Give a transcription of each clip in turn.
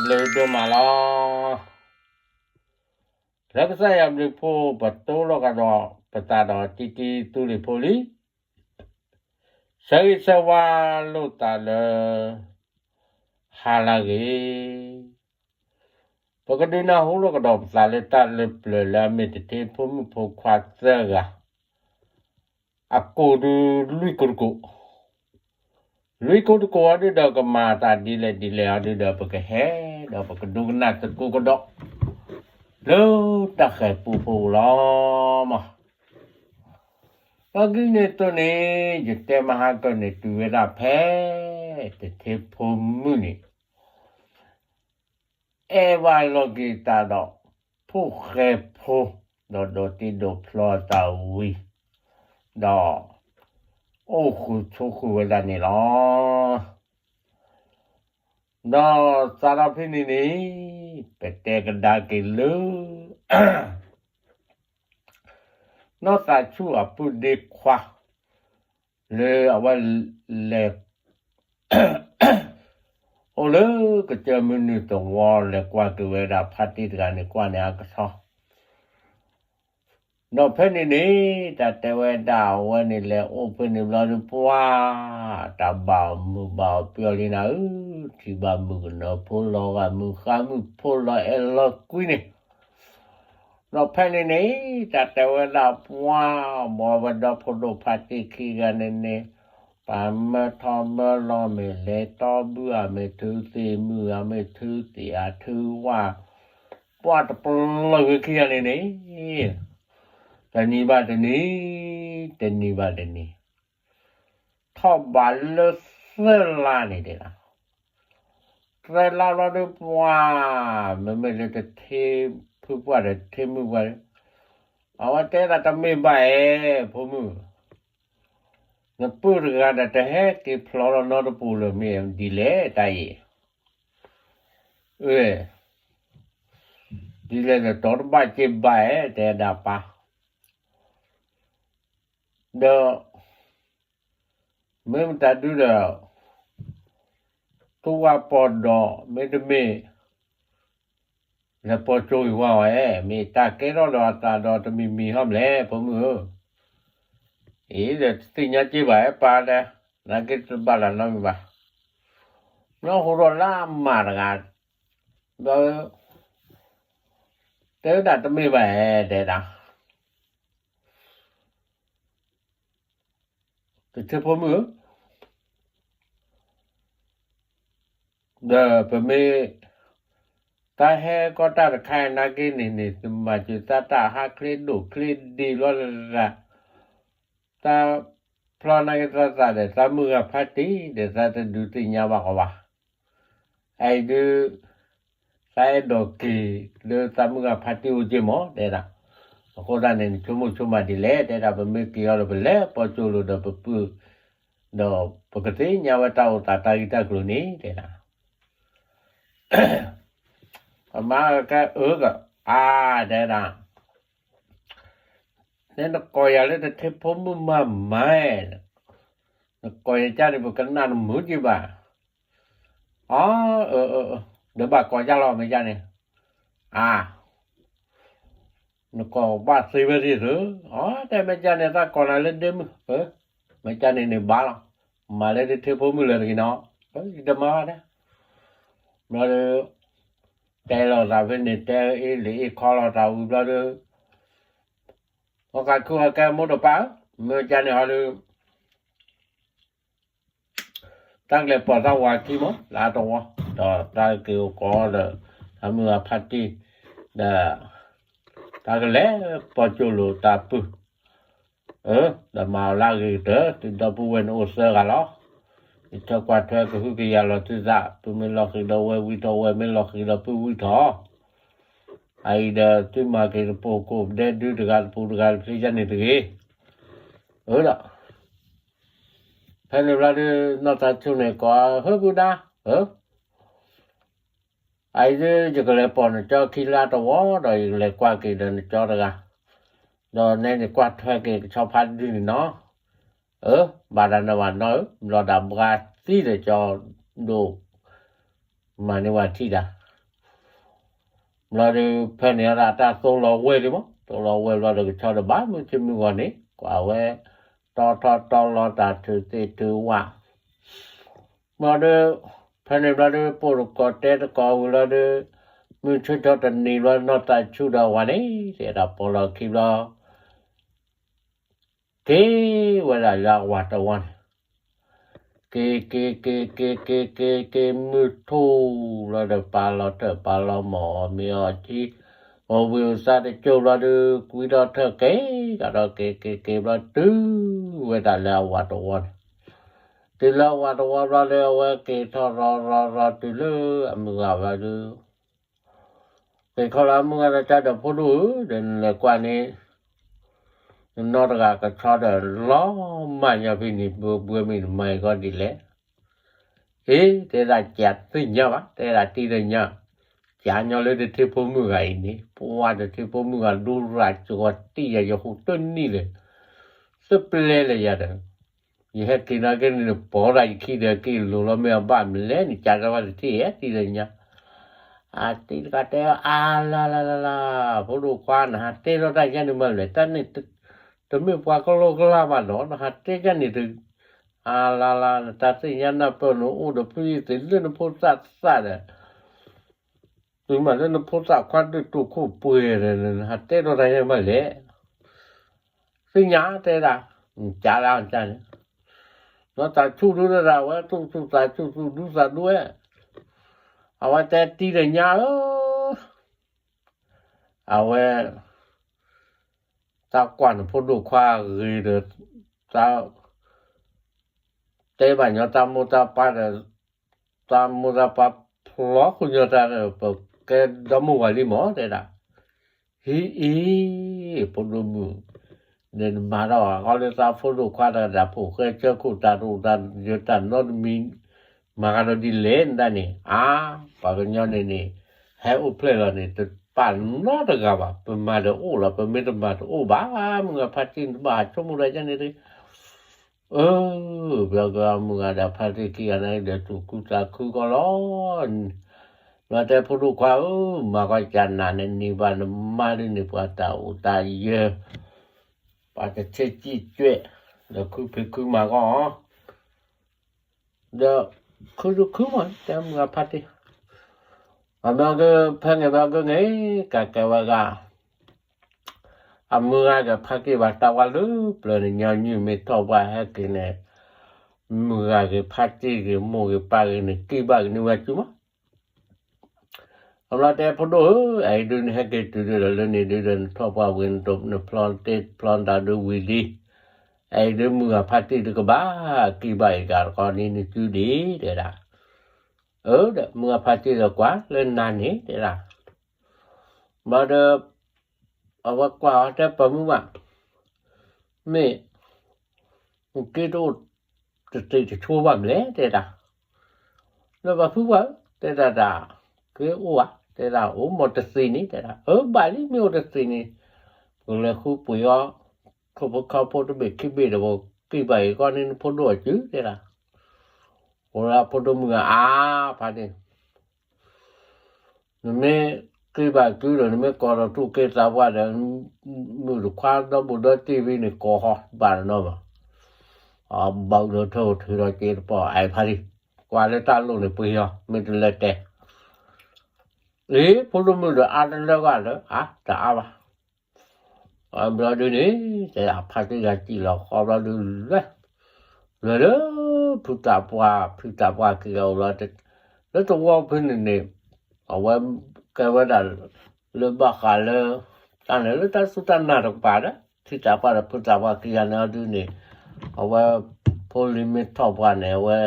ဘျုးဒိၣ်မးလီၤ. လၢကစၢ်ယွၤဘျုးဖှိၣ် ပတိၢ်လီၤကဒီးပသးဒီးတံတံသူလ့ၤဖိလံ. ဆၢဂ့ၤဆၢဝါလိာ်သးလၢ ဟါလၢအဂ့ၤ, ပကဒုးနၢ်ဟူလိာ်ကဒီးပသးလၢတၢ်လၢပျၢၤလၢအမ့ၢ်တထ့ဖိမုၣ်ဖိခွါသၢဂၤ အကိးဒုလွံၢ်ကိးတကိး, လွံၢ်ကိးတကိးအီၤဒုဒီး ကမၤအသးဒ်လဲၣ်ဒ်လဲၣ်အီၤဒုဒီး ပကဟဲဒီးပကဒိကနၣ်သကိးကဒီး လၢတၢ်ဃၤပူဖိလီၤမး. ဒီးဒ်န့ၣ်အသိးန့ၣ် ယတဲမဟါကၢန့ၣ် တုၤဝဲဒၣ်ဖဲ တထ့ဖိမုၣ်န့ၣ် အဲၣ်ဘၣ်လိာ်က့ၤသးဒီး ဖိၣ်ဃဲဖိ ဒီးဒိးတ့ဒိးဖျီအသးဝံၤ ဒီး အိၣ်ဃုာ်ဆိးဃုာ်ဝဲဒၣ်န့ၣ်လီၤ. ဒီးစးထီၣ်ဖဲန့ၣ်န့ၣ် ပတဲကဒါက့ၤလၢ နီၢ်သးဆူၣ်အပုၢ်ဒ့ခွါ လၢအဝဲလဲၤ အိၣ်လၢကစၢၢ်မုၢ်နုာ်သဝီ လဲၤကွၢ်က့ၤဝဲဒၣ်ဖါတံၢ်တဂၤန့ၣ် ကွၢ်န့ၢ်အကထီ ဒီးဖဲန့ၣ်န့ၣ် တၢ်တဲဝဲဒၣ်အဝဲန့ၣ် လဲၤအိၣ်ဖဲန့ၣ်ဘျီဒုး ပှၤ တၢ်ဘၣ်အီၤမုာ်ဘၣ်အီၤပျီလံနၤဧၢ, ထံၣ်ဘၣ်မုၣ်ကနီၤဖိလီၤဂာ်မုၣ်ဃါမုၣ်ဖိလီၤအဲၣ်လီၤကွံန့ၣ် ဒီးဖဲန့ၣ်န့ၣ် တၢ်တဲဝဲဒၣ်ပှၤ ဘီဝဲဒီဖိဒိၣ်ဖါတံၢ်ခံဂၤန့ၣ်န့ၣ် ပှၤမၢထီၣ်မၢလီၤ မ့ၢ်လဲၤတီဘုဧါ မ့ၢ်ထုသ့ၣ်မုၢ်ဧါ မ့ၢ်ထုသ့ၣ်ဧါထုဝၣ် ပှၤတပလၢၢ်ဝဲခံဂၤန့ၣ်န့ၣ် တနံၤဘၣ်တနံၤ တနံၤဘၣ်တနံၤ ထီၣ်ဘးလၢသၢလါန့ၣ်ဒဲးလီၤ. သၢလါဘျီဒုးပှၤ မ့မ့ၢ်လၢတထ့ဖုပှၢ်ဒီးတထ့မုၣ်ပှၢ်ဒီး အဝဲတဲဒၣ်တမ့ၢ်ဘၣ်အဲၣ် ဖိမုၣ်, နပုၢ်တဂၤဒီးတဟဲက့ၤဖျီလီၤနီတပူၤလၢၤ မ့ၢ်ဒ်လဲၣ်တၢ်အံၤ, အၢ ဒ်လဲၣ်ဒီး တီတဘၣ်က့ၤဘၣ်အဲၣ် တဲဒၣ်ပၢ် ဒီး မ့ၢ်မတၤဒုဒီး သူဝၣ်ပီၢ်ဒီး မ့တမ့ၢ် လဲၤပီၢ်ကၠိဂ့ၤဝါဝဲ မ့ၢ်တၢ်ကဲထီၣ်ဒီးအသးဒီးတမံၤမံၤဟီၣ်မလဲၣ် ဖိမုၣ်ဧၢ, အံၤဒီးတသ့ၣ်ညါက့ၤဘၣ်အဲၣ်ပၢ် တဲ နာ်က့တဘၣ်လၢနီတမံၤဘၣ်, နီၢ်ဟူဒီးလၢအမၤတဂၤ ဒီး တဲဝဲဒၣ်တမ့ၢ်ဘၣ်အဲၣ် တဲဒၣ် တထ့ဖိမုၣ်ဧၢ, ဒီးပမ့ၢ် တၢ်ဟဲကီၢ်တၢ်တခါအံၤနာ်က့န့ၣ်န့ၣ် သုမၤစၢၤသးတၢ်ဟးချ့ဒိၣ်ချ့ဒံးလီၤလၢ သးဖျီနာ်က့သးသးဒီးသးမုၢ်ဂၤဖါတံၢ်ဒီးသးတဒုးသ့ၣ်ညါဘၣ်ကီးဘၣ်, အအံၤဒုး သးအဲၣ်ဒိးက့ၤလၢသးမုၢ်ဂၤဖါတံၢ်အိၣ်က့ၤမး တဲဒၣ်, အဃိသတးန့ၣ် နဆိကမိၣ်ဆိကမးဒ်လဲၣ် တဲဒၣ် ပမ့ၢ်က့ၤအီၤဒီးပလဲၤပီၢ်ကၠိလိၤဒီးပပုၢ်, ဒီးပကသ့ၣ်ညါဝဲတၢ်အိၣ်သးတၢ်ဂ့ၢ်တၢ်ကျိၤန့ၣ် တဲဒၣ် ပမၤကဲအၢက အါ တဲဒၣ်, နဲနကိးယၤလၢတထ့ဖိမုၣ်မၤမၤ, နကိးယၤကၢ်န့ၣ် ပကနၣ်တမုာ်က့ၤဘၣ်, အၢ ဒီးဘၣ်ကိးယၤလီၤ မ့ၢ်ကၢ်န့ၣ်, အါ နကိးဘၣ်သ့ဝဲသ့ၣ်သု, အၢ တဲမ့ၢ်ကၢ်န့ၣ် သးကိးနၤလၢဒ့မုၣ်, မ့ၢ်ကၢ်န့ၣ်န့ၣ်ဘၣ်လီၤ, မၤလၢတထ့ဖိမုၣ်လၢတဂ့ၤနီၤ, ယတမၤဘၣ်တဲ, ဘျီဒီး တဲလီၤသးဖဲန့ၣ် တဲအ့ၣ်လံအ့ၣ်ခီလီၤသးဝံၤဘျီဒီး ဟီၣ်ကးခုဟီၣ်ကဲမိၢ်တပၢ်ဧၢ, မ့ၢ်ကၢ်န့ၣ်ဟီဒီး တၢ်ကလဲၤပိာ်သးဝၤခံမး လၢအတဝီ, ဒီးတၢ်က့ၤအိၣ်ကီးဒီး သးမုၢ်ဂၤဖါတံၢ်, ဒီး တၢ်ကလဲၤပီၢ်ကၠိလိာ်တၢ်ပုၢ်, အၢ ဒီးမၤအီၤလၢအဂ့ၤကတၢၢ် သုဒီပုၢ်ဝဲၢ်န့ၣ်အိၣ်သၢဂၤလီၤ, ယထၢကွၢ်ထွဲကဟုကယာ်လီၤသုသး, ပုၢ်မ့ၢ်လီၤဃံၤဒီးဝဲၢ်ဝံထီၣ်ဝဲၢ်မ့ၢ်လီၤဃံၤဒီးပုၢ်ဝံထီၣ်, အအံၤဒီးသုမၤက့ၤတပိာ်ကိးပဒဲဒုတဂၤတပူၤတဂၤတဖျ့ယါန့ၣ်တဂ့ၤ အၢဒီး ဖဲန့ၣ်ဘျီဒုး နီၢ်သးဆူၣ်န့ၣ်ကိး ဟၢပုၢ်ဒါ, အအံၤဒုး ယကလဲၤပိာ်နကၠီခံလၢအတဝီဒီး ယကလဲၤကွၢ်က့ၤဒီးနကၠီတဂၤ, ဒီးနဲန့ၣ်ကွၢ်ထွဲက့ၤကဆီဖါတဒုန့ၣ်နီၤ, အၢ ဘၣ်တၢ်နၢၤဘၣ်နီၤဧၢ, ဘျီဒၣ်ဘှါသံဒီးကၠီဒိၣ် မၤန့ၢ်ဝဲထံၣ်ဒၣ် ဘျီဒီး ဖဲန့ၣ်ဒၣ်တၢ်သိၣ်လီၤဝဲလံမး, သိၣ်လီၤဝဲဘျီဒီး ကဆီဒီးဘၣ်မုၢ်ဆ့မုၢ်ဂီၤန့ၣ် ကွၢ်ဝဲ တီထီၣ်တီလီၤတၢ်ထုးသ့ၣ်ထုးဝၣ် ဘျီဒီး ဖဲန့ၣ်ဘျီဒီး ပိာ်တကိးတဲတကိးဝံၤလီၤဒီး မုၢ်ဆ့ၣ်ထီၣ်တနံၤဘျီ နီၢ်သးဆူၣ်ဒီးဝၤန့ၣ် တဲဒၣ်ပိာ်လီၤခံဘျီ က့ၤဝဲဒၣ်လၢအဝၤတဝီန့ၣ် က့ၤက့ၤက့ၤက့ၤက့ၤက့ၤက့ၤ မုၢ်ထူၣ်လီၤဒီး ပာ်လီၤထၢၣ်ပာ်လီၤမီၢ် မ့ၢ်အီၤထံ အီၣ်ဝံၤအီၣ်သးတစိၢ်ဘျီဒီး ကွံဒီးထၢၣ်က့ၤကဒီး က့ၤက့ၤက့ၤဘျီ တုၤဝဲဒၣ်လၢအဝၤတဝီန့ၣ် တုၤလၢအဝၤတဝီဘျီဒီး အဝဲက့ၤထီၣ်ရီရီရီတုၤလၢအမုၢ်ဂၤဘျီဒီး က့ၤခီလၢအမုၢ်ဂၤတၢ်ဒီး ဖိဒိၣ်ဧၢ, ဒီးနလဲၤကွၢ်န့ၣ် နနီၢ်တဂၤကဆီဒီး လီၤမၢ်ညီဖဲန့ၣ် ဘှဲမံၤနမၤအံၤကီဒ်လဲၣ်. အ့ တဲဒၣ် ကသ့ၣ်ညါဘၣ်, တဲဒၣ်တံၤဒီးညါ, ကညီလၢတထံဖိမုၣ်ဂၤအံၤန့ၣ် ပှၤတထံဖိမုၣ်ဂၤ ဒိရၤကီတံၢ်ယၤ ယဟူးတနံၣ်လၢ သပျဲလၢယၤဒီး ယဟဲက့ၤနာ်က့န့ၣ် ပိာ်တၢ်ယခံဒီးက့ၤလိၤလီၤ မ့ၢ်အဘၣ်မလဲၣ်န့ၣ် ကၢ်တၢ်ဘၣ်တထံၣ်ဧဲ တံၤဒီးညါ အတံၤတကးတဲ အါလါလါလါလါ, ဖိဒိၣ်ခွါ နဟးတဲထီၣ်တၢ်ယဲန့ၣ်မးလဲၣ်, တၢ်န့ၣ် တမ့ၢ်ပှၤကလီကလီဘၣ်နီၤ, နဟးတဲယဲန့ၣ်တ အါလါလါ, နတၢ်သ့ၣ်ညါနၢ်ပၢၢ် နအိၣ်ဒီးဖုယသ့ၣ်လၢနဖိသၣ်သၣ်ဒီး သုမၤလၢနဖိသၣ်ခွါဒုးတိာ်ခိၣ်ပှဲၤဒီး နဟးတဲထီၣ်တၢ်ယဲမးလဲၣ်. သ့ၣ်ညါတဲဒၣ်, ကၢ်လၢကၢ်န့ၣ်, နီၢ်သးဆူၣ်ဒုးတဒၣ်ဝဲ သူၣ်ဆူၣ်သးဆူၣ် သူၣ်ဒူသးဒူဝဲ, အဝဲတဲတံၤဒီးညါဧၢ, အဝဲ သးကွၢ်နဖိဒိၣ်ခွါဂ့ၤဒီး သး တဲဘၣ်ညီတၢ်မိၢ်တၢ်ပၢ်ဒီး တၢ်မိၢ်တၢ်ပၢ်ဖျီဃုာ်ညီတၢ်ဒီး ပကဲဒီမုၢ်ဝၤလံမး တဲဒၣ်. ဟံးအံၤ ဖိဒိၣ်မုၣ်, ဒီးနမၤထီၣ်အီၤလၢသးဖိဒိၣ်ခွါတဂၤဒၣ် ဖိၣ်ဃဲဆၢခိၣ် တၢ်တအိၣ်တၢ်ယၢၤတၢ်နီတမံၤ မၤကဒီးဒ်လဲၣ်နတၢ်န့ၣ် အါ, ပှၤကညီန့ၣ်န့ၣ် ဟဲအိၣ်ဖျဲၣ်လီၤန့ၣ် တပာ်နီတဂၤဘၣ်, ပမၤဒီးအိၣ်လီၤ ပမ့ၢ်တမၤတအိၣ်ဘၣ်, မုၢ်ဂၤဖါတံၢ်နဘၣ်ဟးဆိကမိၣ်တၢ်ယဲန့ၣ်တဂ့ၤ အၢ, ဘျီကမုၢ်ဂၤဒီးဖါတံၢ်ခံဂၤန့ၣ်ဒီး သူၣ်ခုသးခုကီလီၤ. ဘျီတဲဖိဒိၣ်ခွါဧၢ, မၤကီၢ်ကၢ်နးန့ၣ် နံၤဘၣ်နမါဒ်န့ၣ် ပှၤတၢ်အိၣ်တၢ်ယၢၤ, ပှၤတဆဲးစံၣ်ကွဲး, ဒီးခုဖံးခုမၤကီၢ်အီၤ ဒီးခုဒုးခုမး တဲမုၢ်ဂၤဖါတံၢ်, အဘျီကဖဲန့ၣ်ဘျီကန့ၣ် ကကဲဝဲဂၤ အမုၢ်ဂၤဒီးဖါတံၢ်ဘၣ်တၢ်ဝဲလၢပျၢၤန့ၣ် ညီနုၢ်မ့ၢ်ထီၣ်ပှၢ်ဟဲက့ၤန့ၣ် မုၢ်ဂၤဂ့ၤဖါတံၢ်ဂ့ၤမိၢ်ဂ့ၤပၢ်ဂ့ၤန့ၣ် ကံၢ်ဘၣ်ကန့ၢ်ဝဲစုမး အဘျီတဲဖိဒိၣ်ဧၢ, အအံၤဒုးနဟဲက့ၤတုၤဒုးဒီးလၢန့ၣ်ဒုးဒီးနထီၣ်ပှၢ်ဝံၤ နဖျီတ့ၢ်ဖျီနတၤဒုးဝံၤလံ, အအံၤဒုးမုၢ်ဂၤဖါတံၢ်ဒုးကဘၣ် ကံၢ်ဘၣ်အံၤကၤတကီန့ၣ်နစုဒံး တဲဒၣ်. အၢ ဒီးမုၢ်ဂၤဖါတံၢ်ဒီးကွၢ်လၢနၤန့ၣ် တဲဒၣ်. ဘျီဒီး အဝဲကွၢ်အီၤတဲပၢ်မုၣ်ဘၣ်, မ့ၢ် က့တအိၣ်တသ့ၣ်တဆိဘၣ်မလဲၣ် တဲဒၣ်. ဒီးပၢ်ဖုပှၢ်ဧၢ တဲဒၣ်တၢ်, က့အိၣ်ဘၣ် တဲဒၣ်အိၣ်မ့ၢ်တသ့ၣ်န့ၣ် တဲဒၣ် အၢဘၣ်လံ မ့ၢ်အိၣ်တသ့ၣ်န့ၣ် ပကလဲၤဃုပှ့ၤအီၤ ခိၣ်ဖိခီဖိတဘ့ၣ်ခံဘ့ၣ်ဒီး ပကံၢ်ဘၣ်အံၤကီန့ၣ် နဖိဒိၣ်အစု တဲဒၣ်. အိၣ်လၢအဖိဒိၣ်မုၢ်ဂၤအါဖါန့ၣ် နမ့ၢ်က့ၤဘၣ်ကုဒီး နမ့ၢ်ကိးထီၣ်ထူၣ်က့သးပှၢ်ဒီး မုၣ်တခွါဒီဘူးဒီတံၢ်ဖဲန့ၣ် ကိးဟီဘၣ်တနီၤဘၣ်. အဘၣ်ဒီးထၢၣ်အိၣ်ထုးဒီးက့တပီၢ် အါဖါတံၢ် ကွၢ်လၢတၢ်လိၣ်န့ၣ်ပှ့ၤအီၤ မ့ၢ်တလၢတဲ အ့ ဖိဒိၣ်မုၣ်ဒီးအါတလၢဂၤဒီး အါတအါဘၣ်. ဘျီဒုးန့ၣ် တဲဒၣ်ဖါတံၢ်ဂၤစံၣ်လီၤဃီဘျီဒုးလဲၤ လဲၤလၢ ဖုသးပှၢ် ဖုသးပှၢ်ခံဂၤအိၣ်လီၤ လၢတဝီဖဲန့ၣ်န့ၣ် အဝဲကဲဝဲဒၣ် လၢဘၣ်ဃးလၢ တၢ်န့ၣ်လၢတၢ်စူၢ်တၢ်နာ်တကပၤဒီး ဖုသးပှၢ်ဒီးဖုသးပှၢ်ခံဂၤန့ၣ်အဒုးန့ၣ် အဝဲ ဖိလံၤမ့ၢ်ထီၣ်ပှၢ်န့ၣ် အဝဲ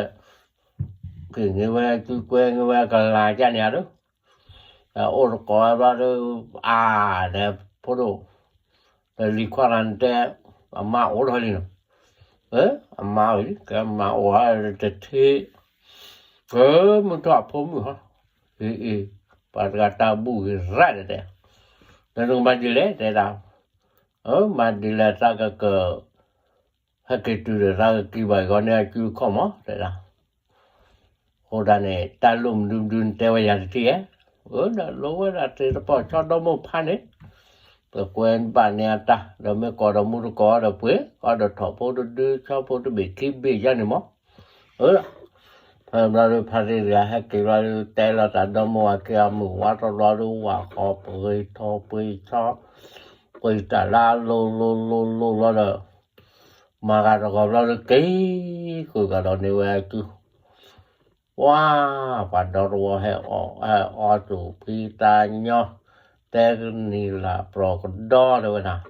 က့ၤန့ၢ်ဝဲ ကကွဲန့ၢ်ဝဲကလၤကၢ်န့ၣ်အဒုး အိၣ်တကိးဝဲဘျီဒီး အါ ဒီးဖိဒိၣ် ဒီးလံၤခွါတဂၤန့ၣ်တဲ အမါအိၣ်ထီၣ်လံနီၤ, အမါအိၣ်လံ ကဲမါအိၣ်တထ့ ကမုၢ်ထီၣ်အဖိမုၣ်ဟီ အ့ အ့ ပှၤတဂၤတၢ်ဘူၣ်ဂ့ၤရၣ်တဲ ဒီးနကမၤဒ်လဲၣ်တဲဒၣ်, မၤဒ်လဲၣ် သးကက ဟဲက့ၤတုၤဒီးသးကကံၢ်ဘၣ်အံၤဂီၢ်န့ၣ်အစုအခီၣ်မး တဲဒၣ်. အဃိဒၣ်န့ၣ် တၢ်လိၣ်မနုၤမနုၤနတဲဝဲယၤတထံၣ်ဧါ အၢ ဒီးလိဝဲဒၣ်တ့ၢ်တပီၢ်ဆီဒီမိၢ်ဖါန့ၣ်, ပကွဲးဘၣ်န့ၢ်အတၢ် ဒီးမ့ၢ်ကိးဒီးမူတကိးဒီးပှ့ၤ ကီဒီးထီၣ်ဖိတဒု ဆီဖိတဘ့ၣ်ခံဘ့ၣ်ယါန့ၣ်မး, အၢ ဖဲဘျီဒီးဖါတံၢ်တဂၤဟဲက့ၤဘျီဒီး တဲလီၤတၢ်ဒီမိၢ်ဝၤခံဂၤမုၢ်ဝါထီၣ်ဘျီဒီး ဝၣ်ဃီပှ့ၤထီၣ်ပှ့ၤဆီ ပှ့ၤတၢ်လၢအလိၤလိၤလိၤလိၤလီၤဒီး မၤဂၤတဂီၤဘျီဒီးက့ၤ ဃုာ်ကဒီးန့ၢ်ဝဲအကု ဝါ ပှၤဒီတဝီဟဲအီၣ် ဟဲအီၣ်သူၣ်ဖံသးညီ တဲကနံၣ်လၢပြီကဒီတဲဝဲဒၣ်,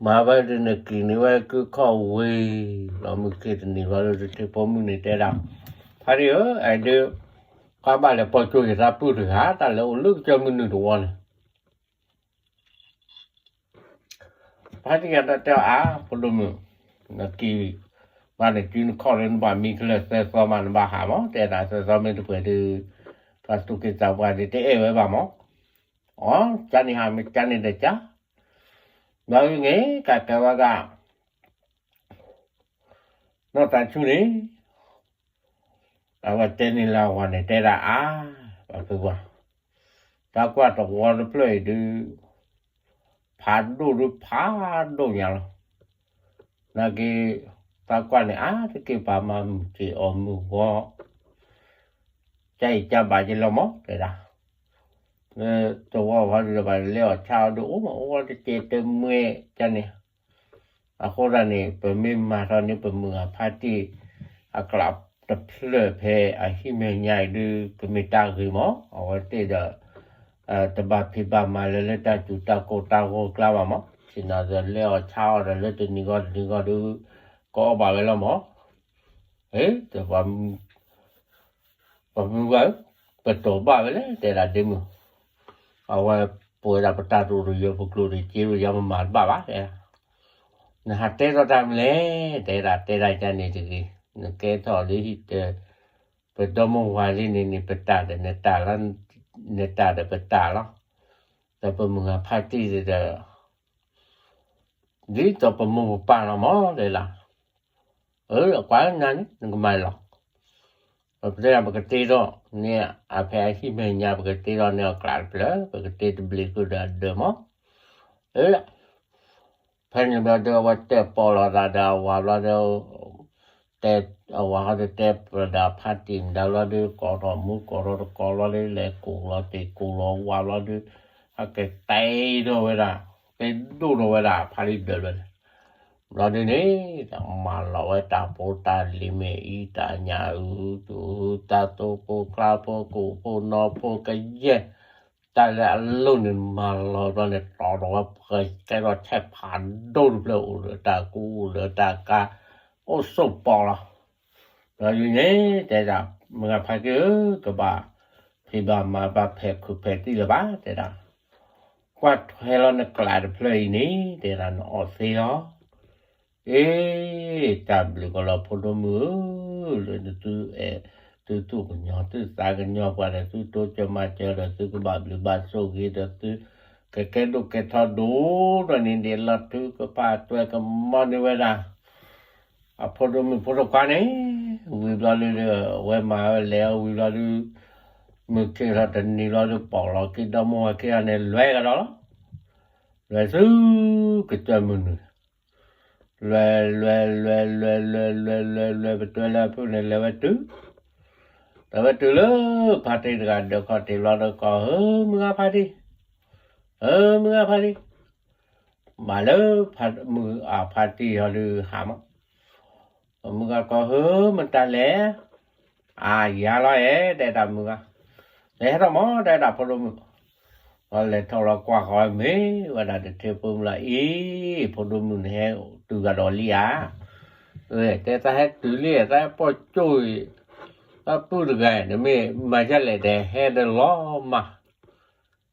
မၤဝဲဒ်န့ၣ်ကံၣ်န့ၢ်ဝဲကုခီၣ်ဝံၤ လီၤမုၢ်ခံတနံၤဘျီဒီး တထံဖိမုၣ်န့ၣ်တဲဒၣ်, ဖါတံၢ်ဧၢ အဲၣ်ဒုး ကွၢ်ဘၣ်လဲၤပိာ်ကၠိယသးပုၢ်တဂၤ တၢ်လဲၤအိၣ်လၢကစၢၢ်မုၢ်နုာ်တဝီန့ၣ် ဖါတံၢ်ယၤတၢ်တဲအီၤအါ ဖိဒိၣ်မုၣ်, နကံၢ်ဘၣ်နစုနခီၣ်လၢနဘၣ်မံကလၢာ်သၢသီမး နဘၣ်ဟးမး တဲဒၣ်သၢသီမ့ၢ်တပှဲၤဒီး ပှၤသူၣ်က့သးပှၢ်ဒ်တအဲၣ်ဝဲဘၣ်မး, အီ ကန့ၣ်ဟးမ့ၢ်ကန့ၣ်ဒီးက ဘျီအံၤန့ၣ် ကကဲဝဲဂၤ နီၢ်သးဆူၣ်န့ၣ် အဝဲတဲန့ၢ်လၢအဝၤန့ၣ် တဲဒၣ်အါ ပှၤဖုပှၢ်, သးကွၢ်တဝီတဖျၢၣ်အံၤဒုး ဖးဒိၣ်ဒုးဖးဒိၣ်ညါလီၤ. နာ်က့ သးကွၢ်န့ၣ် အါတက့ၢ်ပှၤမၤမုၢ်က့ၤအီၣ်မုၢ်ဂီၤ ကၢ်အံၤကၢ်ဘၣ်က့ၤလီၤမး တဲဒၣ် လၢတဝီဝီဒုးဒီး ပှၤလဲၤအီၣ်ဆါအီၤဒုး အိၣ်မးအိၣ်ဝဲတကဲးတမှဲကန့ၣ်, အဃိသတးန့ၣ် ပမ့ၢ်မၤထီၣ်န့ၢ်ပမုၢ်ဂၤဖါတံၢ် အကျးတဖျၢၣ်ဖဲအဟံၣ်မဲာ်ညါအံၤဒုး ကမ့ၢ်တၢ်ဂ့ၤမး, အဝဲသ့ၣ်ဒီး တဘၣ်ဖံးဘၣ်မၤလၢလၢတၢ်စူၤတၢ်ကိၢ်တၢ်ဂီၤကျါဘၣ်မး, ဆ့ၣ်နီၤဒီးလဲၤအီၣ်ဆါအီၤဒီးလၢတနံၤဂီၢ်တနံၤဂီၢ်ဒုး ကအီၣ်ဘၣ်ဝဲလီၤမး, ပှၤမုၢ်ဂၤဧၢ, ပတီၢ်ဘၣ်ဝဲလဲၣ် တဲဒၣ်ဒ့မုၢ်, အဝဲပဝဲဒၣ်ပတၢ်တအိၣ်တယၢၤ ပကျိာ်တစ့လၢယၤမၤမၤတဘၣ်ဘၣ် တဲဒၣ်, နဟးတဲထီၣ်တၢ်မနုၤလဲၣ် တဲဒၣ် တဲဒၣ်ယၤန့ၣ်တဂ့ၤ, နကဲထီၣ်လၢဟံၣ်တ ပဒီမိၢ်ဝၤလံန့ၣ်န့ၣ် ပတၢ်ဒီးနတၢ်လီၤ, နတၢ်ဒီးပတၢ်လီၤ, ဒီးပမုၢ်ဂၤဖါတံၢ်ဒီး ဒ်သိးပမိၢ်ပပၢ်လီၤမး တဲဒၣ်, အၢ ကွၢ်နၤန့ၣ် နကမၤလီၤ, ပတဲဒၣ်ပကတ့ထီၣ်န့ၣ် အဖဲအဟံၣ်မဲာ်ညါ ပကတ့ထီၣ်န့ၢ်အကျးတဖျၢၣ် ပကတ့တဘျံးဃုာ်ဒီးအဒၢးမး, အၢ ဖဲန့ၣ်ဘျီဒီး အဝဲတဲပီၢ်လီၤသးဒီးအဝၤဘျီဒီး တဲအဝၤဟီဒီးတဲပၢၤဒီးဖါတံၢ်မတၤဘျီဒီး ကိးထီၣ်မူကိးထီၣ်တကိးဘျီဒီး လဲၤကိးလီၤတ့ၢ်ကိးလီၤဝၤဘျီဒီး အကတဲထီၣ်ဝဲဒၣ် တဲဒိၣ်ထီၣ်ဝဲဒၣ်ဖါတံၢ်ဒၢးဘျီန့ၣ်, ဘျီဒုန့ၣ် မၤလီၤဝဲတၢ်ဖိတၢ်လံၤမ့ၢ်အံၤ တၢ်ညၣ်အုၣ်သူၣ်အုၣ် တၢ်သိဖိကျါဖိ ကိၣ်ဖိနီဖိကယဲၢ် တၢ်လၢအလိၣ်န့ၣ် မၤလီၤဘျီန့ၣ် တီၢ်ထီၣ်ဝဲပှဲၤကဲထီၣ်ဆဲးဖးဒိၣ်တဖျၢၣ် အိၣ်ဒီးတၢ်ကူအိၣ်ဒီးတၢ်ကါ အိၣ်ဆိးပီးလီၤ. ဘျီဒုန့ၣ် တဲဒၣ် မုၢ်ဂၤဖါတံၢ်ဧၢ ကဘၣ်ဖံးဘၣ်မၤဘၣ်ဖဲးခုးဖဲးသံၣ်လၢၤဘၣ် တဲဒၣ်, ကွၢ်ထွဲလီၤနကျးတဖျၢၣ်အံၤန့ၣ် တဲဒၣ် နအီၣ်သ့လီၤ. အ့ တၢ်ဘျုးကီးလီၤဖိဒိၣ်မုၣ်ဧၢ, လၢနသုအဲၣ် သုသူၣ်ကညီၤသုသးကညီၤပှၤဒီး သုတိစၢၤမၤစၢၤဒီး သုကဘၣ်ဘျုးဘၣ်ဆိၣ်ဂ့ၤဒီး သုကကဲဒိၣ်ကဲထီဒိၣ်ဒီးန့ၣ် ဒ်လီၤထုကဖၣ်သွဲကမီန့ၢ်ဝဲဒၣ် အဖိဒိၣ်မုၣ်ဖိဒိၣ်ခွါန့ၣ် ဝံၤဘျီဒုဒီး အဝဲမၤဝဲလဲၤအီၤဝံၤဘျီဒု မုၢ်ခ့ၣ်ထီၣ်တနံၤဘျီဒု ပိာ်လီၤခံဒီမိၢ်ဝၤခံဂၤန့ၣ် လွဲကဒီးလီၤ. လွဲသု ကစၢၢ်မုၢ်နုာ် လွဲ လွဲ လွဲ လွဲ လွဲ လွဲ လွဲ လွဲ ပတွဲလၢအဖုၣ်န့ၣ် လဲၤဝဲတုၤ လဲၤဝဲတုၤလၢ ဖါတံၢ်တဂၤဒၢးခီၣ်ထံးဘျီဒီး ကိး ဧၢ မုၢ်ဂၤဖါတံၢ်, ဧၢ မုၢ်ဂၤဖါတံၢ်, ဘၣ်လၢ မုၢ်အဖါတံၢ်ဟီဒုးဟးမး မုၢ်ဂၤကိး ဧၢ မတၤလဲၣ်, အါ ယၤလီၤအဲၣ် တဲဒၣ်မုၢ်ဂၤ, လဲၤဟဲထီၣ်မး တဲဒၣ်ဖိဒိၣ်မုၣ်, လဲၤထီၣ်လီၤကွၢ်ဃီၤမ့ၢ်ဝဲဒၣ်တထံဖိမုၣ်လီၤ အံၤ ဖိဒိၣ်မုၣ်န့ၣ်ဟဲတုၤဂၤဒီးလံဧါ, တဲသးဟဲတုၤလံ သးဟဲပိာ်ကၠိအံၤ, သးပုၢ်တဂၤအံၤ နမ့ၢ်မၤဒ်လဲၣ်ဒီးဟဲဒီးလီၤမး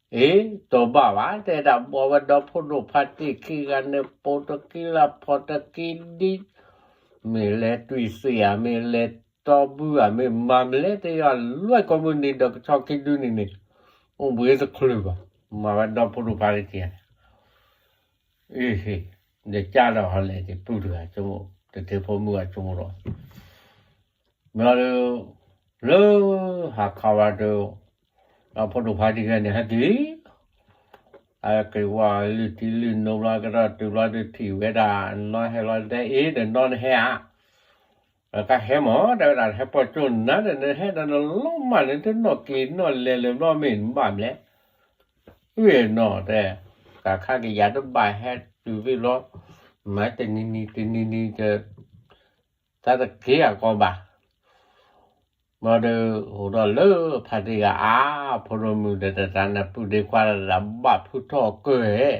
အ့ တဘၣ်ဘၣ် တဲဒၣ်ဘီဝဲဒီဖိဒိၣ်ဖါတံၢ်ခံဂၤန့ၣ် ပိာ်တကံလၢ်ဖီၣ်တကံဒံ, မ့ၢ်လဲၤတွံၢ်သံၣ်ဧါ မ့ၢ်လဲၤတီဘုဧါ မ့ၢ်မၤမလဲၣ်တယီၣ်လွဲၢ်ကိးမုၢ်နံၤဒီးကဆီခံဒုန့ၣ်န့ၣ်, အိၣ်ဘှံးတချုးဘၣ်, မၤဝဲဒီဖိဒိၣ်ဖါတံၢ်ခံဂၤန့ၣ်, အ့ ဒီးကၢ်ဒီးဟီလဲၣ် တပုၢ်တဂၤဆိကမိၣ် တထံဖိမုၣ်ဂၤဆိကမိၣ်ဒီး ဘျီဒီး လၢဟးခီဝဲဒီး အဖိဒိၣ်ခွါတဂၤန့ၣ် ဟဲက့ၤ အက့ၤဝဲလုၢ်ထံလုၢ်နိဘျီ ကဒီးတုၤဘျီဒုးထံၣ်ဝဲဒၣ် နီၢ်ဟဲလီၤတဲအ့ၣ်ဒီးနီၢ်နဟဲဧါ, ကဟဲမၢ် တဲဝဲဒၣ် ဟဲပိာ်ကၠိနၤဒီး နဟဲဒီးနလီၤမၢ်န့ၣ် တနီၣ်က့ၤနီၣ်လဲၤလၢၤဘျီမ့ၢ်နဘၣ်မလဲၣ်, ဝံၤနီၢ်တဲ, ကခါကယၤတဘၣ်ဟဲတုၤဝံၤဘျီ, မၤတနံၤနံၤတနံၤနံၤ တၢ်တက့ၢ်အကီဘၣ် ဘျီဒီး အိၣ်ဒီးလၢဖါတံၢ်ဂၤအါ ဖိဒိၣ်မုၣ်ဒီးတၢ်နပုၢ်ဒ့ခွါဒီးဘၣ်ဖုထီၣ်ကၢၢ်ဟဲ,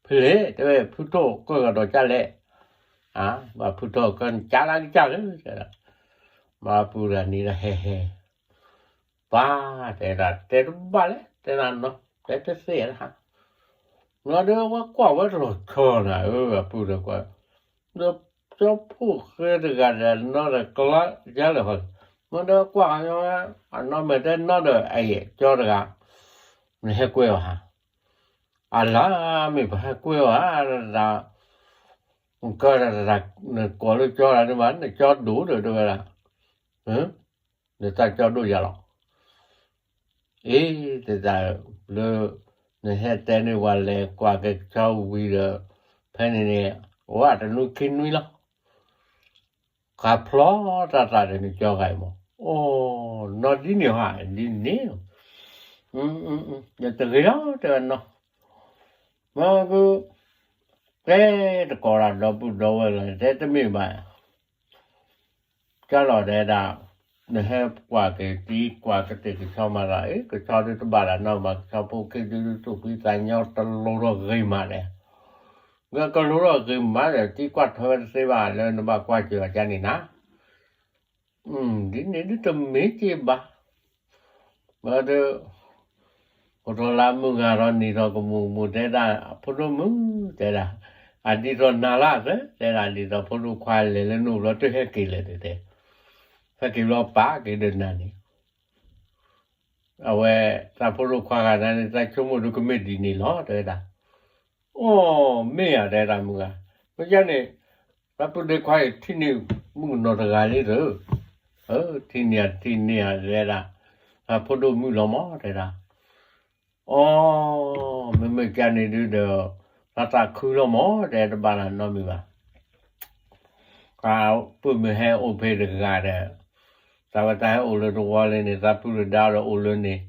ဖဲလဲၣ် တဲဝဲ ဖုထီၣ်ကၢၢ်ကဒီးကလဲၣ်, ဘၣ်ဖုထီၣ်ကၢၢ်နကလါကစၢ်လၢ, ဘၣ်ဖုတဂၤန့ၣ်ဒီးဟဲဟဲ, ပှၤတဲဒၣ် တဲတဘၣ်လဲၣ် တဲဒၣ်နီၤ တဲတသ့ၣ်လၢဟါ, ဘျီဒီးဝဲကွၢ်ဝဲတလီၤဆီနၤ အၢ အပုၢ်ဒီးကွၢ် ဒီးကၠီဖိၣ်ဃဲတဂၤဒီးနီၢ်ဒီးကျါယါလၢာ်ဃီ, မ့ၢ်ဒီးကွၢ် အနီၢ်မဲာ်တဲနီၢ်ဒီး အအံၤကၠီတဂၤ, နဟဲကွဲအီၤဟါ, အလါမ့ၢ်ပဟဲကွဲအီၤဧါ, တၢ်, ကၢတၢ်တၢ် နကိးလၢကၠီတၢ်န့ၣ်ဘၣ် နကၠီဒိၣ်ဒီးတဲဝဲဒၣ်, နတၢ်ကၠီဒိၣ်ယၤလီၤ အ့ တတၢ်လၢ နဟဲတဲန့ၢ်ပှၤလဲၤကွၢ်က့ၤကၠီဝံၤဒီး ဖဲန့ၣ်န့ၣ် အိၣ်တနွံခံနွံလီၤ, ခးဖျီတၢ်တၢ်ဒီးနကၠီဂၤအံၤမး, အိ နီၢ်ဒ်န့ၣ်ဟါ ဒ်န့ၣ်, ဒီးတဂ့ၤလီၤ တဲဝဲနီၤ, မ့ၢ်က တဲတကိးတၢ်ဒီပုၢ်ဒီဝဲၢ်လီၤ တဲတမ့ၢ်ဘၣ် ကၢ်လီၤတဲဒၣ်, နဟဲကွၢ်က့ၤသံကွၢ်ကသ့ၣ်ကဆီမၤလီၤ အ့ ကဆီဒုတဘၣ်လၢနီၢ်မး ကဆီဖိခံဒုဒုသူၣ်ဖှံသးညီတလိၤထီၣ်ဂ့ၤမးလဲၣ်, ကလိၤထီၣ်ဂ့ၤမးဒီး သံကွၢ်ထွဲဝဲတသ့ဘၣ်လၢနဘၣ်ကွၢ်စၢၤအီၤကန့ၣ်နၤ ဒ်န့ၣ်ဒုတမ့ၢ်က့ၤဘၣ်, ဘၣ်ဒီး အိၣ်ထီၣ်လၢမုၢ်ဂၤထီၣ်နံၤထီၣ်ကမူၣ်ကမူၣ်တဲဒၣ် ဖိဒိၣ်မုၣ်တဲဒၣ်, အဒ်သိးနၤလၢသၢ တဲဒၣ် ဒ်သိးဖိဒိၣ်ခွါလဲၤလၢနအိၣ်ဘျီတဟဲက့ၤလဲၣ်တဲ, ဟဲက့ၤဘျီပာ်က့ၤဒီးနၤန့ၣ်, အဝဲ တၢ်ဖိဒိၣ်ခွါဂၤန့ၣ် တၢ်ဆိကမိၣ်ဒုကမ့ၢ်ဒ်န့ၣ်လီၤ တဲဝဲဒၣ်, အိ မ့ၢ်ဧါ တဲဒၣ်မုၢ်ဂၤ, မ့ၢ်ကန့ၣ် တၢ်ပုၢ်ဒ့ခွါအံၤထံၣ်န့ၢ်မုၣ်ကနီၤတဂၤလံသၢ, ထံၣ်န့ၢ်ထံၣ်န့ၢ်ဧါ တဲဒၣ်, တၢ်ဖိဒိၣ်မုၣ်လီၤမး တဲဒၣ်, အိ မ့မ့ၢ်ကန့ၣ်ဒုဒီး တၢ်သးခုလီၤမး တဲတဘၣ်လၢနီတမံၤဘၣ် တၢ်ပုၢ်မုၢ်ဟဲအိၣ်ဖဲတဂၤဒီး, တၢ်ဝဲတၢ်ဟဲအိၣ်လၢတဝီလံန့ၣ် တၢ်ပုၢ်တဒါဒီးအိၣ်လၢန့ၣ်,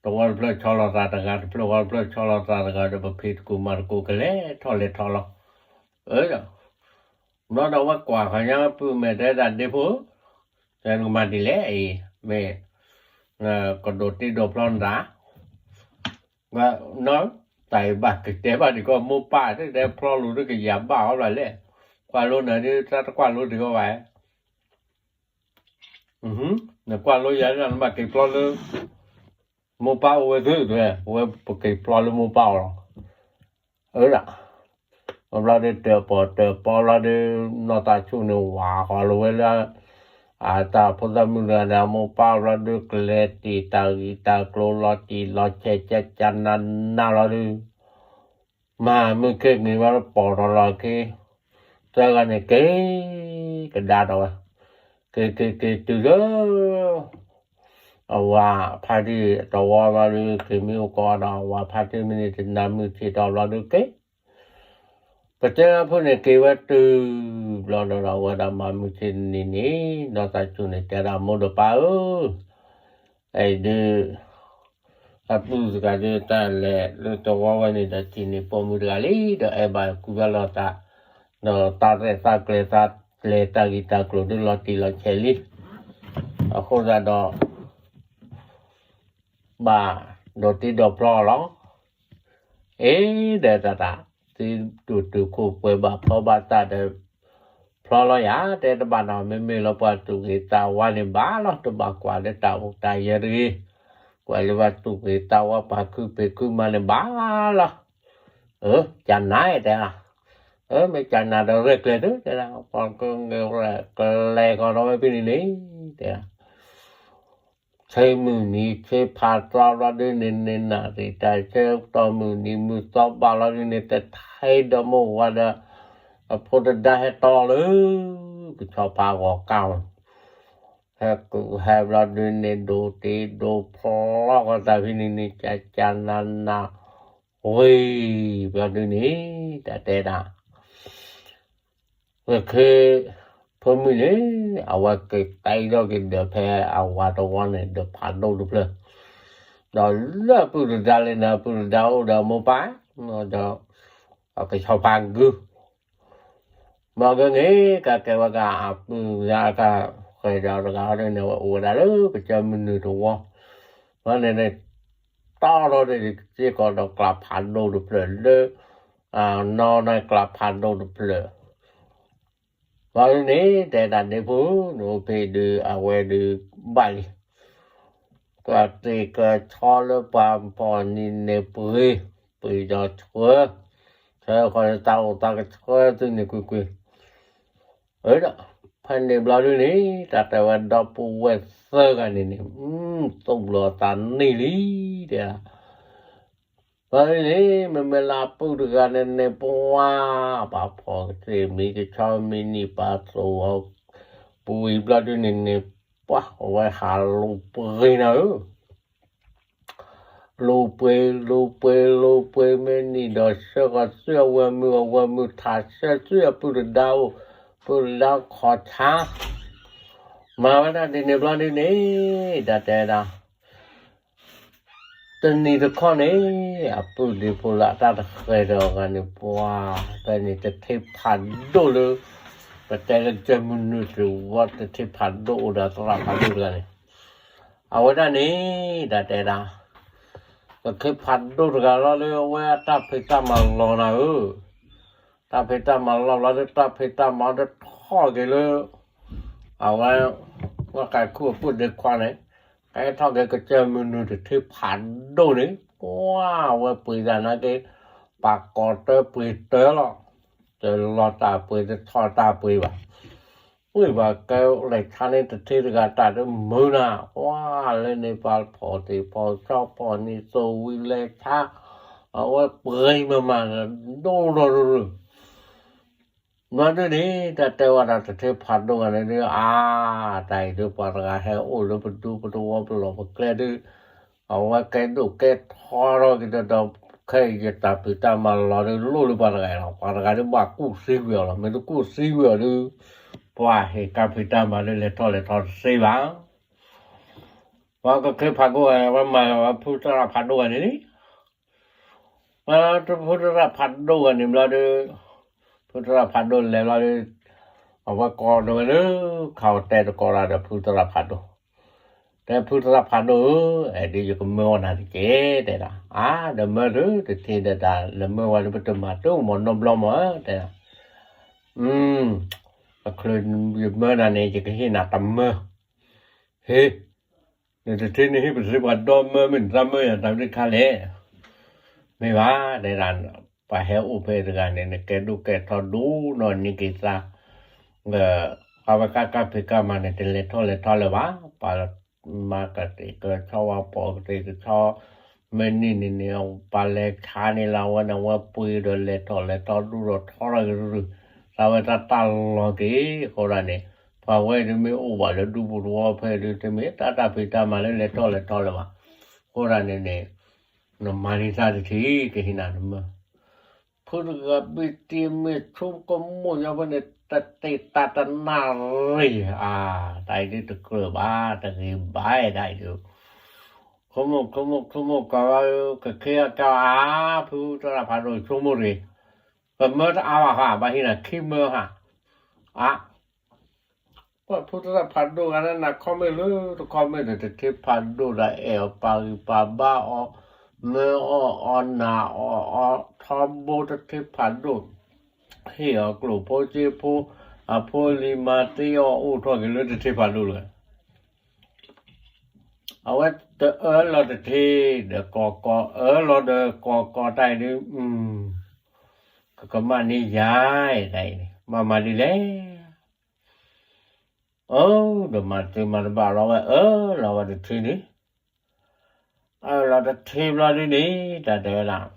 တဝီတဖျၢၣ်ဆီလီၤသးတဂၤ တဖျၢၣ်ဝီတဖျၢၣ်ဆီလီၤသးတဂၤဒီး ပဖံးတကူၣ်မၤတကူၣ်ကလဲၤထီၣ်လဲၤထီၣ်လီၤ, အၢ, ဘျီဒီးဝဲကွၢ်ခီညါပုၢ်မဲာ်တဲဒၣ်ဒ့ဖိ, တဲနကမၤဒ်လဲၣ်အံၤ, မ့ၢ် ကဒိးတ့ဒိးဖျီနတၢ် နီၢ်, တၢ်အံၤဘၣ်ကတဲဘၣ်ဒံးကီး မိၢ်ပၢ်တဲဖျီလိာ်တကယၤဘၣ်အီၤဘၣ်လဲၣ်, ကွၢ်လိနၤဒ်တၢ်တကွၢ်လိတဂ့ၤဘၣ်, နကွၢ်လိယၤဒ်နဘၣ်က့ၤဖျီလၢ မိၢ်ပၢ်အိၣ်ဝဲသ့ၣ်တဲ, ဝဲပက့ၤဖျီလၢမိၢ်ပၢ်အီၤလီၤ, အၢဒၣ် ဘျီဒီးတၢၣ်ပီၣ်တၢၣ်ပီဘျီဒီး နီၢ်သးဆူၣ်န့ၣ်ဝၤဃီလိာ်ဝဲလၢ အတၢ်ဖိသၣ်မုၣ်တဂၤန့ၣ် အမိၢ်ပၢ်ဘျီဒီး ကလဲၤတ့ၢ်တၢ်ဂံၢ်တၢ်ကျိၤလီၤတံၢ်လီၤဆဲးကၠၢ်ကၠၢ်နးနးလီၤဒုး, မၤမုၢ်ခ့ၣ်နံၤဘျီဒီးပိာ်ထီၣ်လီၤခ့, သၢဂၤန့ၣ်က့ၤ ကဒါဒီးဝဲ, က့ၤက့ၤက့ၤတုၤလၢ အဝၤဖါတံၢ်တဝီဘျီဒီး က့ၤမ့ၢ်အိၣ်ကီးဒီး အဝၤဖါတံၢ်မ့ၢ်န့ၣ်တနၤမုၢ်ဆ့ၣ်ထီၣ်ဘျီဒီးက့ၤ ပတဲလၢဖိန့ၣ်က့ၤဝဲတုၤ ဘျီဒီး အဝဲဒၣ်မၤမုၢ်ဆ့ၣ်နံၤန့ၣ် နီၢ်သးဆူၣ်န့ၣ်တဲဒၣ်မိၢ်ဒီးပၢ်ဧၢ, အဲၣ်ဒုး အပုၢ်တဂၤဒုးတၢ်လဲၤလၢတဝီဝဲန့ၣ်ဒီး ထံၣ်န့ၢ်ပိာ်မုၣ်တဂၤလံ ဒီးအဲၣ်ဘၣ်ကူဘၣ်လိာ်သး, ဒီးတၢ်ရဲၣ်တၢ်ကျဲၤတၢ်ကျဲၤတၢ်ဂံၢ်တၢ်ကျိၤဒုးလီၤတံၢ်လီၤဆဲးလံ, အဃိသတးဒီး ဘၣ်ဒိးတ့ဒိးဖျီအီၤလီၤ. အ့ ဒီးတၢ်တၢ် သုဒိၣ်တုာ်ခိၣ်ပှဲၤဘၣ်ဖျီဘၣ်တၢ်ဒီး ဖျီလီၤယၤ တဲတဘၣ်နီၤ မ့မ့ၢ်လၢပှၤသူၣ်ဂ့ၤသးဝါန့ၣ်ဘၣ်လီၤ တဘၣ်ကွၢ်လၢတၢ်အိၣ်တၢ်ယၢၤတဂ့ၤ, ကွၢ်လၢပှၤသူၣ်ဂ့ၤသးဝါပှၤခုဖံးခုမၤန့ၣ်ဘၣ်လီၤ. အၢ ကနၤတဲ, အၢ မ့ၢ်ကနၤဒီးရဲၣ်ကျဲၤသုတဲဒၣ် ပှၤကလဲၤကီးဒီးဝဲဖဲန့ၣ်န့ၣ် တဲဒၣ် ဆ့မုၢ်နံၤဆ့ဖးသီလီၤဒုးန့ၣ် န့ၣ်နၢ်သ့ၣ်တၢ်ဆၢကတီၢ်မုၢ်နံၤမုၢ်သီဘၣ်လီၤဒုးန့ၣ် တထဲဒီးမိၢ်ဝၤဒီး အဖိတဒါဟဲတီလၢ ကဆီဖးဂီၤကၢ်လီၤ, ဟဲကူၣ်ဟဲဘျီဒုန့ၣ် ဒိၣ်တ့ဒိၣ်ဖျီဃီတၢ်ဖဲန့ၣ်န့ၣ် ကကနန ဝံၤဘျီဒုန့ၣ် တၢ်တဲဒၣ် ပဃ့ ဖိမုၣ်န့ၣ် အဝဲက့ၤတဲထီၣ်က့ၤဒီးဖဲအဝၤတဝီန့ၣ် ဒီးဖးဒိၣ်တဖျၢၣ်, ဒီးလၢပုၢ်တဒါလဲၣ်န့ၣ် ပုၢ်တဒါအိၣ်ဒီးမိၢ်ပၢ်, ဒီးအကဆီဖါကု, မ့ၢ်ဂ့ၤန့ၣ် ကကဲဝဲကအပုၢ်ယါက ဃဲၤဒီးတဂၤန့ၣ် ဝဲအိၣ်ဝဲဒၣ်လၢကစၢၢ်မုၢ်နုာ်တဝီ, ဘၣ်န့ၣ်န့ၣ် တီထီၣ်န့ၣ်စ့ၢ်ကီးဒီးကျးဖးဒိၣ်တဖျၢၣ်လၢ နီၢ်နီၢ်ကျးဖးဒိၣ်တဖျၢၣ်, ဘၣ်န့ၣ် တဲဒၣ်ဒ့ဖိ နအိၣ်ဖဲဒုးအဝဲဒုးဘၣ်လံ, ကသ့ၣ်ကဆီလၢပှၤဖီၣ်နံၤန့ၣ်ပှ့ၤ, ပှ့ၤဒီးဆှၢ, ဆှၢဃီလၢတၢ်အိၣ်သးကဆှၢသုန့ၣ်ကွ့ၢ်ကွ့ၢ်, ဒီး ဖဲန့ၣ်ဘျီဒုန့ၣ် တၢ်တဲဝဲဒီပုၢ်ဝဲၢ်သၢဂၤန့ၣ်န့ၣ် သူၣ်ဘျီသးနံၣ်လံ, တဲဒၣ် ဘျီဒုန့ၣ် မ့မ့ၢ်လၢအပုၢ်တဂၤန့ၣ်န့ၣ် ပှၤ ပှၤဖီၣ်ကသ့ၣ်မံၤကဆီမံၤနံၤပာ်သိၣ်အီၤ, ပှ့ၤဘျီဒုန့ၣ်န့ၣ် ပှၤအဝဲဟးလိာ်ပှ့ၤနၤဧၢ, လိာ်ပှ့ၤ လိာ်ပှ့ၤ လိာ်ပှ့ၤ မ့ၢ်နံၤဒီးဆှၢဃီၤဆူအဝဲမုၣ်, အဝဲမုၣ်ထးဆှၢဆူအပုၢ်တဒါအိၣ်, ပုၢ်တဒါခီၣ်ဆါ, မၤဝဲဒၣ်ဒ်န့ၣ်ဘျီဒုန့ၣ် တၢ်တဲဒၣ် တနံၤတခီန့ၣ် အပုၢ်ဒ့ဖိလၢအတၢ်တဃဲၤဒီးအဂၤန့ၣ် ပှၤ ဖဲန့ၣ်တထ့ဖးဒိၣ်လၢ ပတဲလၢကစၢၢ်မုၢ်နုာ်တဝီ တထ့ဖးဒိၣ်အိၣ်ဒီးသရၣ်ဖးဒိၣ်တဂၤန့ၣ်, အဝဲဒၣ်န့ၣ် တၢ်တဲဒၣ် တထ့ဖးဒိၣ်တဂၤလီၤလၢအဝဲအတၢ်ဖံးတၢ်မၤလီၤနၤဧၢ, တၢ်ဖံးတၢ်မၤလီၤဘျီလၢတၢ်ဖံးတၢ်မၤတထီၣ်က့ၤလၢ အဝဲ ဝဲကဲခူၣ်အပုၢ်ဒ့ခွါန့ၣ် ကဲထီၣ်က့ၤကစၢၢ်မုၢ်နုာ်တထ့ဖးဒိၣ်န့ၣ် ပှၤဝဲပှ့ၤသးနာ်က့ ပာ်ကိးတၢပှ့ၤတၢလီၤ, တလီၤတၢ်ပှ့ၤတထီၣ်တၢ်ပှ့ၤဘၣ်, ဝံၤဘၣ်ကဲလဲၤဆါန့ၣ်တထ့တဂၤတၢ်တမုာ်နၤ, ပှၤလၢန့ၣ်ပှၤဖီၣ်သ့ၣ်ဖီၣ်ဆီဖီၣ်နံၤသိၣ်ဝံၤလဲၤဆါ, အဝဲပှ့ၤမၤမၤ ဒိၣ်ထီၣ်ရူၤရူၤ ဘျီဒုန့ၣ် တၢ်တဲဝဲဒၣ်တထ့ဖးဒိၣ်ဂၤန့ၣ်ဒုး အါ, တၢ်အံၤဒုးပှၤတဂၤဟဲအိၣ်လၢပဒူပတဝီပလီၢ်ပကျဲဒုး, အဝဲကဲဒိၣ်ကဲထီထီၣ်က့ၤဒီး ခဲအံၤယတၢ်ဖံးတၢ်မၤလီၤဒုးလိၣ်လၢပှၤတဂၤအံၤလီၤ, ပှၤတဂၤဒုးဘၣ်ကူၣ်သံဝံၤအီၤလီၤ, မ့ၢ်တကူၣ်သံဝံၤအီၤဒုး ပှၤဟ့ၣ်ကၢ်ဖံးတၢ်မၤလၢလဲၤထီၣ်လဲၤထီတသ့ဘၣ် ပှၤကခ့ဖးကိးဂၤန့ၣ် အဝဲမၤလီၤဝဲဖုသရၣ်ဖးဒိၣ်ဂၤန့ၣ်လံ, မၤလီၤဖုသရၣ်ဖးဒိၣ်ဂၤန့ၣ်ဘျီဒီး, ဖုသရၣ်ဖးဒိၣ်လဲၤဘျီဒီး, အဝဲကိးဒိဝဲလၢ ခးဝဲတဲတကိးဒၣ်ဒီးဖုသရၣ်ဖးဒိၣ်, တဲဖုသရၣ်ဖးဒိၣ်ဧၢ, အဲၣ်ဒုးယကမၢအီၣ်နၤတက့ၢ် တဲဒၣ်, အါ ဒီးမၢဒုး တထ့ဒီးတၢ် လဲၤမၢဝဲဒုး ပတမၤတအိၣ်မးနီတဘျီမး တဲဒၣ် အချုးယမၢနၤန့ၣ် ယကဟ့ၣ်နၤတမၢ, ဟ့ၣ်, နတထ့န့ၣ်ဟ့ၣ်ပသ့ပှၤဒီမၢ မ့ၢ်နတၢ်မၢယၤတၢ်မနုၤခါလဲၣ်, မ့ၢ်ဘၣ် တဲဒၣ်, ပှၤဟဲအိၣ်ဖဲတဂၤန့ၣ် နကဲဒိၣ်ကဲထီဒိၣ်နီၢ်နံၤက့ၤသး, အဝဲကၢ်ကၢ်ဖံးကၢ်မၤန့ၣ် တလဲၤထီၣ်လဲၤထီလၢၤဘၣ်, ပှၤမၤကသ့ၣ်ကဆီ ဝဲပိာ်ကသ့ၣ်ကဆီ မ့ၢ်နံၤန့ၣ်န့ၣ် ပှၤလဲၤဆါန့ၣ်လၢအဝဲန့ၣ် အဝဲပှ့ၤဒီးလဲၤထီၣ်လဲၤထီဒိၣ်ဒီးထီထီၣ်က့ၤဒုး, သးဝဲတၢ်တၢ်လီၤက့ၤ အဃိဒၣ်န့ၣ်, ပှၤဝဲဒုးမ့ၢ်အိၣ်ဘၣ်လၢဒူပူၤတဝီဖဲဒုး တမ့ၢ်တၢ်တၢ်ဖံးတၢ်မၤလၢလဲၤထီၣ်လဲၤထီလၢၤဘၣ်, အဃိဒၣ်န့ၣ်န့ၣ်, နမၤန့ၢ်တၢ်တထံၣ် ကဟ့ၣ်နၤတမၢ ဖုတဂၤဘံတံမ့ၢ်ဆိကမိၣ်ညီဖဲန့ၣ် တတ့ၢ်တၢ်တနၣ်ရံၣ်, အါ, တၢ်အံၤဒုးတကြၢးဘၣ် တဂ့ၤဘၣ်ဒၣ်အံၤဒုး, ဆိကမိၣ်ဆိကမိၣ်ဆိကမိၣ်ကီး ကခ့အကီး အါ, ဖုသရၣ်ဖးဒိၣ်ဆိကမိၣ်တဂ့ၤ, ပမၢတအါဘၣ်ဃီ ဘၣ်ဟ့ၣ်နၤခံမၢဟါ, အါ ပှၤဖုသရၣ်ဖးဒိၣ်ဂၤန့ၣ် နၤ comment လၢတ comment ဒီး တထ့ဖးဒိၣ်ဒီး အဲၣ်အီၤပာ်ဂံၢ်ပာ်ဘါအီၤ, မၢအီၣ်အီၤ နာ်အီၣ်အီၤ ထီဘိတထ့ဖးဒိၣ်, ဟ့ၣ်အီၤကျိၣ်ဖိစ့ဖိ, အဖိလံၤမၤသံအီၤ အိၣ်ထီၣ်က့ၤလၢတထ့ဖးဒိၣ်လၢၤ အဝဲတအၢလီၤတထ့ဒီးကီၢ်ကီၢ် အၢလီၤဒီးကီၢ်ကီၢ်တၢ်အံၤဒုး, ကကမၣ်န့ၢ်ယၤတၢ်အံၤန့ၣ် မၤမၤဒ်လဲၣ်. အိၣ်ဒီးမၤတသ့မၤတဘၣ်လီၤဝဲ အၢလီၤဝဲတထ့န့ၣ်, အၢလီၤတထ့ဘျီဒုန့ၣ် တၢ်တဲဝဲဒၣ်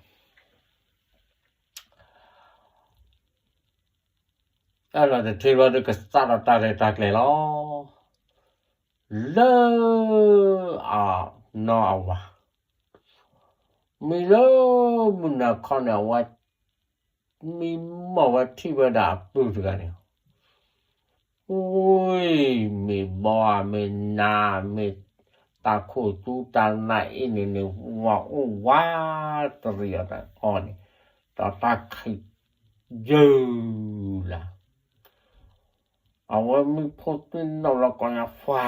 အၢလီၤတထ့ဘျီဒုး ကစးထီၣ်တၢ်ရဲၣ်တၢ်ကျဲၤလီၤ. လၢအနီၢ်အဝၤ, မံလၢမုၢ်နၤခီန့ၣ် အဝဲမံမီၢ်ဝဲထံၣ်ဝဲဒၣ်အပုၢ်တဂၤန့ၣ်, ဝ့ၢ် မ့ၢ်ဘီဧါ မ့ၢ်နါ မ့ၢ်တၢ်ခိၣ်သူတၢ်နါအ့ၣ်န့ၣ်န့ၣ် ဝၤအိၣ်ဝးတရံးအီၤတအီၣ်န့ၣ်, ဒီးတၢ်ခံးယုၢ်လၢ် အဝဲမံဖိသွံၣ်နီၣ်လီၤကီၢ်ညါ ဖှါ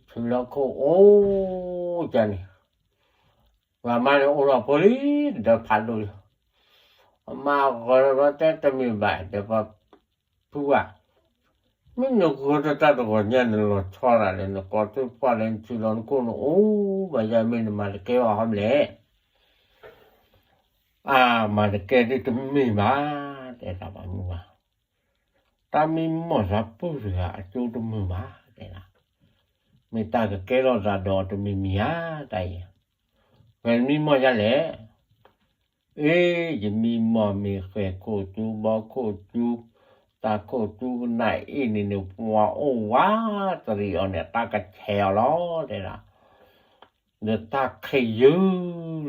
ဆူလီၢ်ခိၣ်အိၣ်ကန့ၣ်, ပှၤမါန့ၣ်အိၣ်ဒီးဖိလံ ဒီးဖးဒိၣ်လံ, အမါဂီၤဒီးတဲတမ့ၢ်ဘၣ် ဒီးပှၤဖုဝါ, မ့ၢ်နဂီၤတၢ်တဂီၤညါန့ၣ်လီၤဆီဒၣ်လဲာ် နကိးထံဖှီၣ်လၢနဆူလီၤနခိၣ်နအိၣ်ဘၣ်ယၤ မ့ၢ်နမၤတကဲဘၣ်ဟီမလဲၣ် အါ မၤတကဲဒ်တမ့ၢ်ဘၣ် တဲဒၣ်ပှၤမုၢ်ဝါ, တၢ်မံမီၢ်သးပုၢ်တဂၤအကၠိတမုာ်ဘၣ် တဲဒၣ်, မ့ၢ်တၢ်ကကဲထီၣ်သးဒီးတမံၤမံၤဧါ တၢ်အံၤ, ဖဲနမံမီၢ်ဒ်လဲၣ်, အ့ ယမံမီၢ်မ့ၢ်ဃဲၤခိၣ်သူဘီခိၣ်သူ, တၢ်ခိၣ်သူကနၣ်အ့ၣ်န့ၣ်န့ၣ် ပှၤအိၣ်ဝးတရံးအီၤန့ၣ် တၢ်ကဆဲးအီၤလီၤ တဲဒၣ်, ဒီးတၢ်ခံးယုၢ်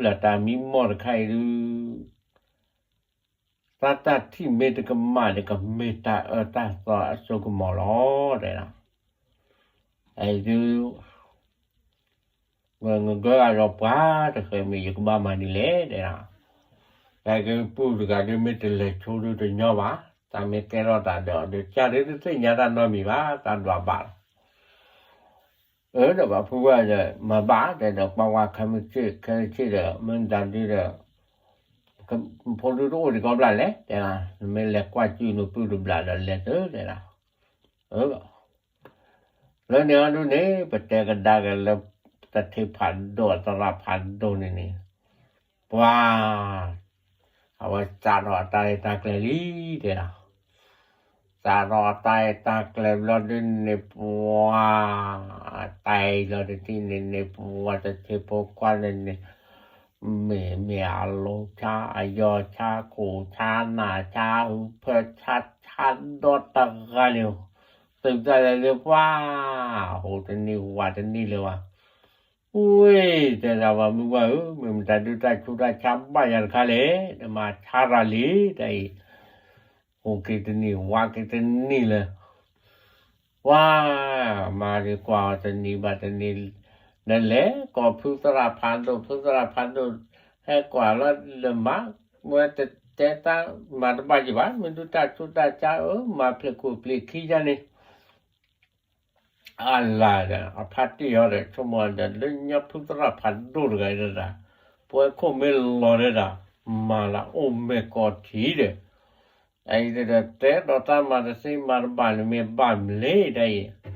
လၢ် တၢ်မံမီၢ်တခါအံၤဒုး တၢ်တၢ်ထံၣ်မ့ၢ်တကမၣ်ဒီး ကမ့ၢ်တၢ်အၢတၢ်သီအစိကမီၤလီၤ တဲဒၣ်, အံၤဒုး ဝဲနဂၢၢ်ဂၤဒီးပှၤတဃဲၤမ့ၢ်ယကဘၣ်မၤဒ်လဲၣ် တဲဒၣ်, တၢ်ကပုၢ်တဂၤဒုးမ့ၢ်တလဲၤဆိဒုးတညီဘၣ်, တၢ်မ့ၢ်ကဲထီၣ်သးဒီး ဒီးကၢ်ဒုးတသ့ၣ်ညါတၢ်နီတမံၤဘၣ် တၢ်ဒွးဘၣ်လီၤ အၢ ဒီးပှၤဖုဝါဒီး မၤဘၣ် တဲဒီး ပှၤဝါခဲမုၢ်ဆ့ၣ် ခဲမုၢ်ဆ့ၣ်ဒီး မ့ၢ်တၢ်ဒုးဒီး ဖိဒုတအိၣ်ဒံးကီးဘျၣ်လဲၣ် တဲဒၣ်, နမ့ၢ်လဲၤကွၢ်စုနပုၢ်တဘျီဒီးလဲၤသု တဲဒၣ်, အၢ လၢန့ၣ်အဒုန့ၣ် ပတဲကဒါက့ၤလၢ တထံဖးဒိၣ်သရၣ်ဖးဒိၣ်န့ၣ်န့ၣ် ပှၤ အဝဲစးထီၣ်အတၢ်ရဲၣ်တၢ်ကျဲၤလံ တဲဒၣ်, စးထီၣ်အတၢ်ရဲၣ်တၢ်ကျဲၤဘျီဒုန့ၣ် ပှၤ တၢ်အံၤလီၤတထံၣ်န့ၣ်န့ၣ် ပှၤတထံဖိခွါန့ၣ်န့ၣ် မ့ၢ်မ့ၢ်အလိၤဆါ အယီၤဆါ ခိၣ်ဆါ နၢ်ဆါ ဟုဖၢဆါ ဆါဒီတဂၤန့ၣ် သုးတၢ်လဲၤလၢပှၤ ဟိးတနံၤဝးတနံၤလၢၤဘၣ် ဝ့ၢ် တဲဒၣ်ပှၤမုၢ်ဝါဧၢ မ့ၢ်မတၤဒုးတၢ်ဆူးတၢ်ဆါဘၣ်ယၤတခါလဲၣ် နမၤဆါတၢ်လံ တၢ်အံၤ ဟိးက့ၤတနံၤ ဝးက့ၤတနံၤလၢၤ ပှၤ မၤဒုးကွၢ်အီၤတနံၤဘၣ်တနံၤ ဒီးလဲၤကိးဖုသရၣ်ဖးဒိၣ် ဖုသရၣ်ဖးဒိၣ် ဟဲကွၢ်လီၤဒီးမၤ ဝဲတတဲတၢ်မၤတဘၣ်ယံၤဘၣ် မ့ၢ်ဒုးတၢ်ဆူးတၢ်ဆါဧၢ မၤဖျဲးခိၣ်ဖျဲးခံယါန့ၣ် အလၢ်ဒီး အဖါတံၢ်ဟီဒီး ဆိကမိၣ်ဒီး လၢညါဖုသရၣ်ဖးဒိၣ်တဂၤအံၤဒၣ် ပဝဲခိၣ်မ့ၢ်လီၤဒၣ် မၤလၢအိၣ်မဲာ်ကီၢ်ထံးဒီး အအံၤဒီး တဲဒီးတၢ်မၤတသ့မၤတဘၣ်န့ၣ် မ့ၢ်ဘၣ်မလဲၣ်တၢ်အံၤ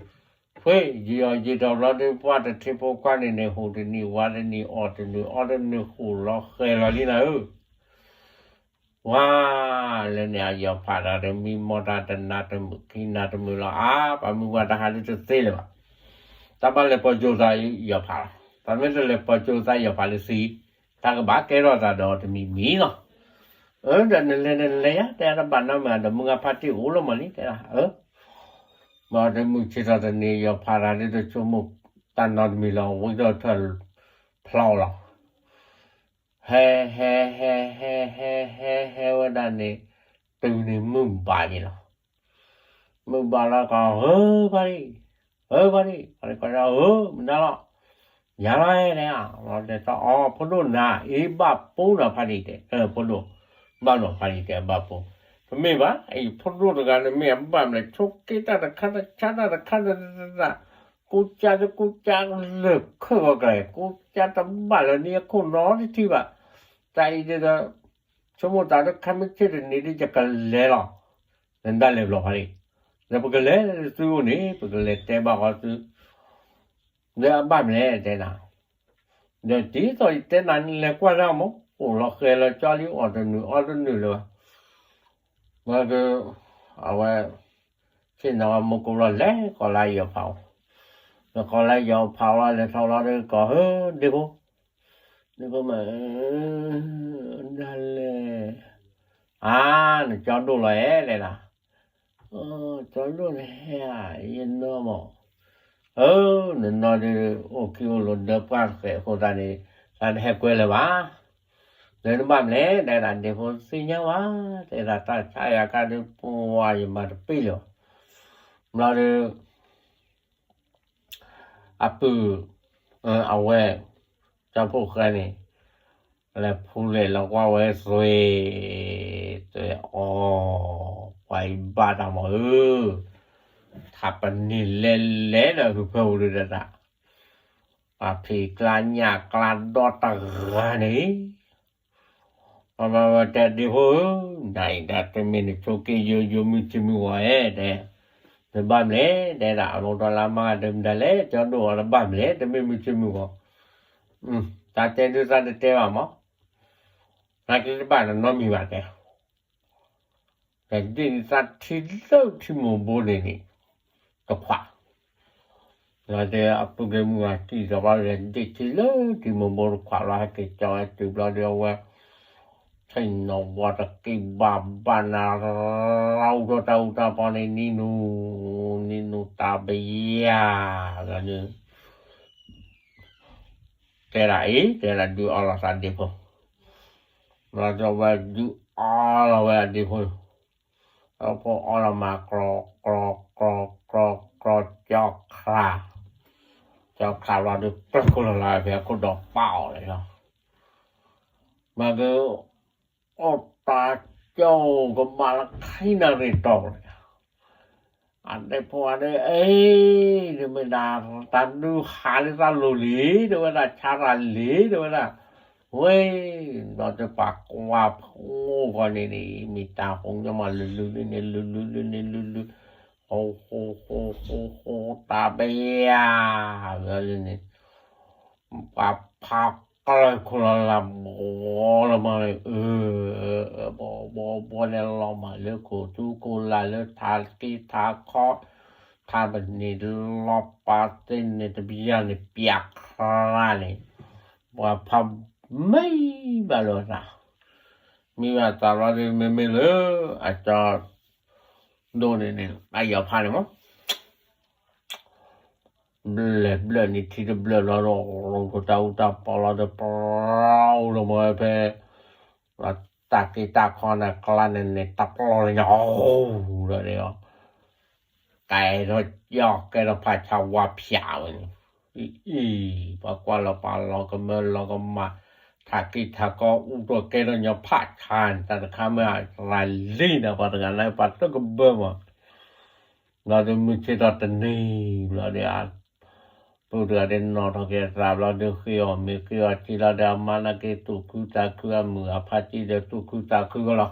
ဖဲယံာ်အီၤယံာ်ထီၣ်ဘျီဒုး ပှၤတထံဖိခွါန့ၣ်န့ၣ် ဟိးတနံၤဝးတနံၤ အီၣ်တနံၤအီတနံၤ ဟိးလီၤဃဲၤလီၤလံနၤဧၢ ဝါ လၢန့ၣ်အယီၤဖးဒီး မံမီၢ်တၢ်တနးတမုာ်ခံနးတမုာ်လီၤ အါ ပှၤမုၢ်ဝါတဟးဒုးတသ့လၢၤဘၣ် တၢ်ဘၣ်လဲၤပိာ်ကၠိသးယီၤဖးလီၤ တၢ်မ့ၢ်တလဲၤပိာ်ကၠိသးယီၤဖးလၢသံ တၢ်ကဘၣ်ကဲထီၣ်သးဒီးတမံၤမံၤလီၤ အၢ ဒီးနလဲၤနလဲၤယါ တဲတဘၣ်နီတမံၤဒီး မုၢ်ဂၤဖါတံၢ်အိၣ်လီၤမးလံ တဲဒၣ် အၢ ဘၣ်တမုာ်ဆံးထီၣ်တနံၤ ယီၤဖးတၢ်ဒုးတဆိကမိၣ်တၢ်နီတမံၤလီၤ ဝံၤဒီးထၢၣ်ဖျီလီၤ ဟဲ ဟဲ ဟဲ ဟဲ ဟဲ ဟဲ ဟဲဝဲဒၣ်န့ၣ် တုၤန့ၣ်မုၢ်ဘၣ်ယံၤလီၤ မုၢ်ဘၣ်လီၤကီး ဧၢ ဖါတံၢ် ဧၢ ဖါတံၢ် ဖါတံၢ်ကီး ဧၢ မနုၤလီၤ ယၤလီၤ တဲ တဲအီၤ ဖိဒိၣ်နၤ အံၤဘၣ်ပူၤနၤ ဖါတံၢ်တဲ ဖိဒိၣ် ဘၣ်နီၤ ဖါတံၢ်တဲ ဘၣ်ပူၤ တမ့ၢ်ဘၣ် အံၤဖိဒိၣ်တဂၤန့ၣ် မ့ၢ်အဘၣ်မလဲၣ် ဆိက့တၢ်တခါတခါတၢ်တခါတၢ် ကူစါတကူစါလၢာ်ခဲၣ်ဂီၤကျဲ ကူစါတဘၣ်လၢၤန့ၣ် အခိၣ်နီတထံၣ်ဘၣ် တၢ်အံၤဒ်ဒီး ဆိကမိၣ်သးဒီး ခဲမုၢ်ဆ့ၣ်တနံၤဒ်ယကလဲၤလီၤ နဒၣ်လဲာ်ဘျီဖါတံၢ် ဒီးပကလဲၤလၢသုအိၣ်န့ၣ် ပကလဲၤတဲဘၣ်ဃီသု လၢအဘၣ်မလဲၣ်တဲနၤ ဒီးဒ်သိးယတဲနၤန့ၣ် လဲၤကွၢ်လၢအမိၢ် အိၣ်လီၤဃဲၤလီၤကၠီလံ အီၣ်တနုာ်အီတနုာ်လၢၤဘၣ် ဝဲက အဝဲ ဆ့ၣ်နီၤဝဲမိၢ်ကိးလီၤ လဲၤကိးလၢယီၤဖးအီၤ လဲၤကိးလၢယီၤဖးအီၤလီၤ လဲၤထီၣ်လီၤဒီး ကိးဟၢ ဒ့ဖိ ဒ့ဖိမ့ၢ် ဒၣ်လဲာ် အါ နကၠီဒိၣ်လီၤအဲၣ် တဲဒၣ် အၢ ကၠီဒိၣ်နဟဲဧါ, ယနီၢ်မး, အၢ နနီၢ်ဒုး အိၣ်ခံအိၣ်လိၤဒၢပှၢ်တဃဲးအဃိသတးန့ၣ် သးတဟဲကွဲလၢၤဘၣ်, လၢနဘၣ်မလဲၣ် တဲဒၣ်ဒ့ဖိသ့ၣ်ညါဘၣ်, တဲဒၣ်တၢ်ဆါယၤကါဒုးပှၤယမၤတပ့ၢ်လၢၤဘၣ်, ဘျီဒုး အပုၢ် အဝဲ ကၠီဖိၣ်ဃဲန့ၣ် လဲၤဖူလဲၤလီၤကွၢ်ဝဲသွဲၣ်, သွဲၣ်အီၤ, ပှၤအံၤဘၣ်တၢ်မးဧၢ, ထးပနံၤလဲၤလဲၤဒီးဟုဖၢပူၤဒုးတၢ်, ပှၤဖံးကျါညၣ်ကျါဒီတဂၤန့ၣ် ပှၤဘၣ်ဝဲတဲဒ့ဖိဧၢ, နအံၤဒၣ်တမ့ၢ်နဆိးက့ယိယိမုၢ်ဆ့မုၢ်ဂီၤဧဲ, တဲ, နဘၣ်မလဲၣ်, တဲဒၣ်အလီၢ်တၢ်လၢအမၤတမတၤလဲၣ်, ကၠီဒိၣ်အီၤတဘၣ်မလဲၣ်, တမ့ၢ်မုၢ်ဆ့မုၢ်ဂီၤ, တၢ်တဲဒုးသးတတဲဘၣ်မး, နက့တဘၣ်နနီတမံၤဘၣ်တဲ ဒီးဒ့ၣ်န့ၣ်သးထံလၢထံမိၢ်ဘိန့ၣ်န့ၣ် တခွး, ဒီးတဲအပုၢ်က့ၤမုၢ်ဂၤတံၢ်ဒီးဘၣ်ဒီးဒ့ၣ်ထံလၢထံမိၢ်ဘိတခွးလီၤ ဟဲက့ၤကၠီဝဲတုၤဘျီဒီးအဝဲ ဆ့ၣ်နီၤဝါတက့ၢ်ဘၣ်ဘၣ်နၤ ရၤအူထီၣ်တၢ်အူတၢ်ပီန့ၣ် နံၤနူၤ နံၤနူၤတၢ်ပယၢ် ဒီး တဲဒၣ်အံၤ တဲဒၣ်ဒုးအီလီၤသးဒ့ဖိ, ဘျီဒီးဝဲဒုးအီလီၤဝဲအဒ့ဖိ, အဖိအီလီၤမး ကြီ ကြီ ကြီ ကြီ ကၠီခး, ကၠီခးဘျီဒီး ကျၢၢ်ခိၣ်လီၤလၢဖဲခိၣ်ဒီးပာ်အီၤလီၤ, မ့ၢ်က အိၣ်တၢ်ကၠီကမၣ်လၢခံနၣ်ရံၣ်တီၢ်လီၤ, အဒ့ဖိအဒ့ အ့ၣ် တမ့ၢ်ဒၣ် တၢ်ဒုးဟးလၢသးလိၤလံ တဲဝဲဒၣ် ဆါတၢ်လံ တဲဝဲဒၣ်, ဝဲ ဒီးတပာ်ကွၢ်ဖိဂီၢ်န့ၣ်န့ၣ် မ့ၢ်တၢ်ဟိညါမး လုလုလုန့ၣ် လုလုလုန့ၣ် လုလု, ဃိဃိဃိဃိဃိ တၢ်ပယၢ် ဝဲလၢန့ၣ် ပှၤဖးကျၢၢ်ခိၣ်လီၤလၢဘီလီၤမးန့ၣ် အၢ ဘီဘီဘီန့ၣ်လီၤမးလၢခိၣ်သူခိၣ်လၢ်လၢထးက့ထးခီ, ထးပနံၤလီၤပာ်သ့ၣ်န့ၣ်တပယၢ်န့ၣ် ပျးခရၣ်န့ၣ်, ပှၤဖးမံဘၣ်လၢသး, မံဘၣ်သးဘျီဒီး မ့မ့ၢ်လၢ အကၠီ ဒိၣ်န့ၣ်န့ၣ် အယီၤဖးန့ၣ်မး ဘျၢၣ်ဘျၢၣ်န့ၣ် ထံတဘျၢၣ်လီၤဒီး ရိတၢ်အူတၢ်ပီလီၤဒီး ပရၢအိၣ်လီၤမးဝဲဖဲ တၢ်က့တၢ်ခီန့ၣ် ကျါန့ၣ်န့ၣ် တပျီလၢညါ အိၣ်ဒီးန့ၣ်လီၤ, ကဲထီၣ်ကၠီ ကဲထီၣ်ဖးဆါဝါဖၠးဝဲန့ၣ်, အံၤ ပှၤကွၢ်လီၤပာ်လီၤကမၢလီၤကမၣ်, ထးက့ထးခီအူထီၣ်ကဲထီၣ်ညီဖးဆါန့ၣ် တၢ်တခါမ့ၢ်အရၤလံန့ၣ် ပှၤတဂၤန့ၣ် ပှၤတကဘၢမး ဘျီဒီးမုၢ်ဆ့ၣ်ထီၣ်တနံၤဘျီဒီး ပုၢ်တဂၤဒီးနီၣ်ထီၣ်က့ၤအသးဘျီဒီး ဃ့အီၣ်မ့ၤဃ့အီၣ်ထံလီၤဒီး အမါနာ်က့သူၣ်ခုသးခု အမုၢ်အဖါတံၢ်ဒီးသူၣ်ခုသးခုကလီၤ,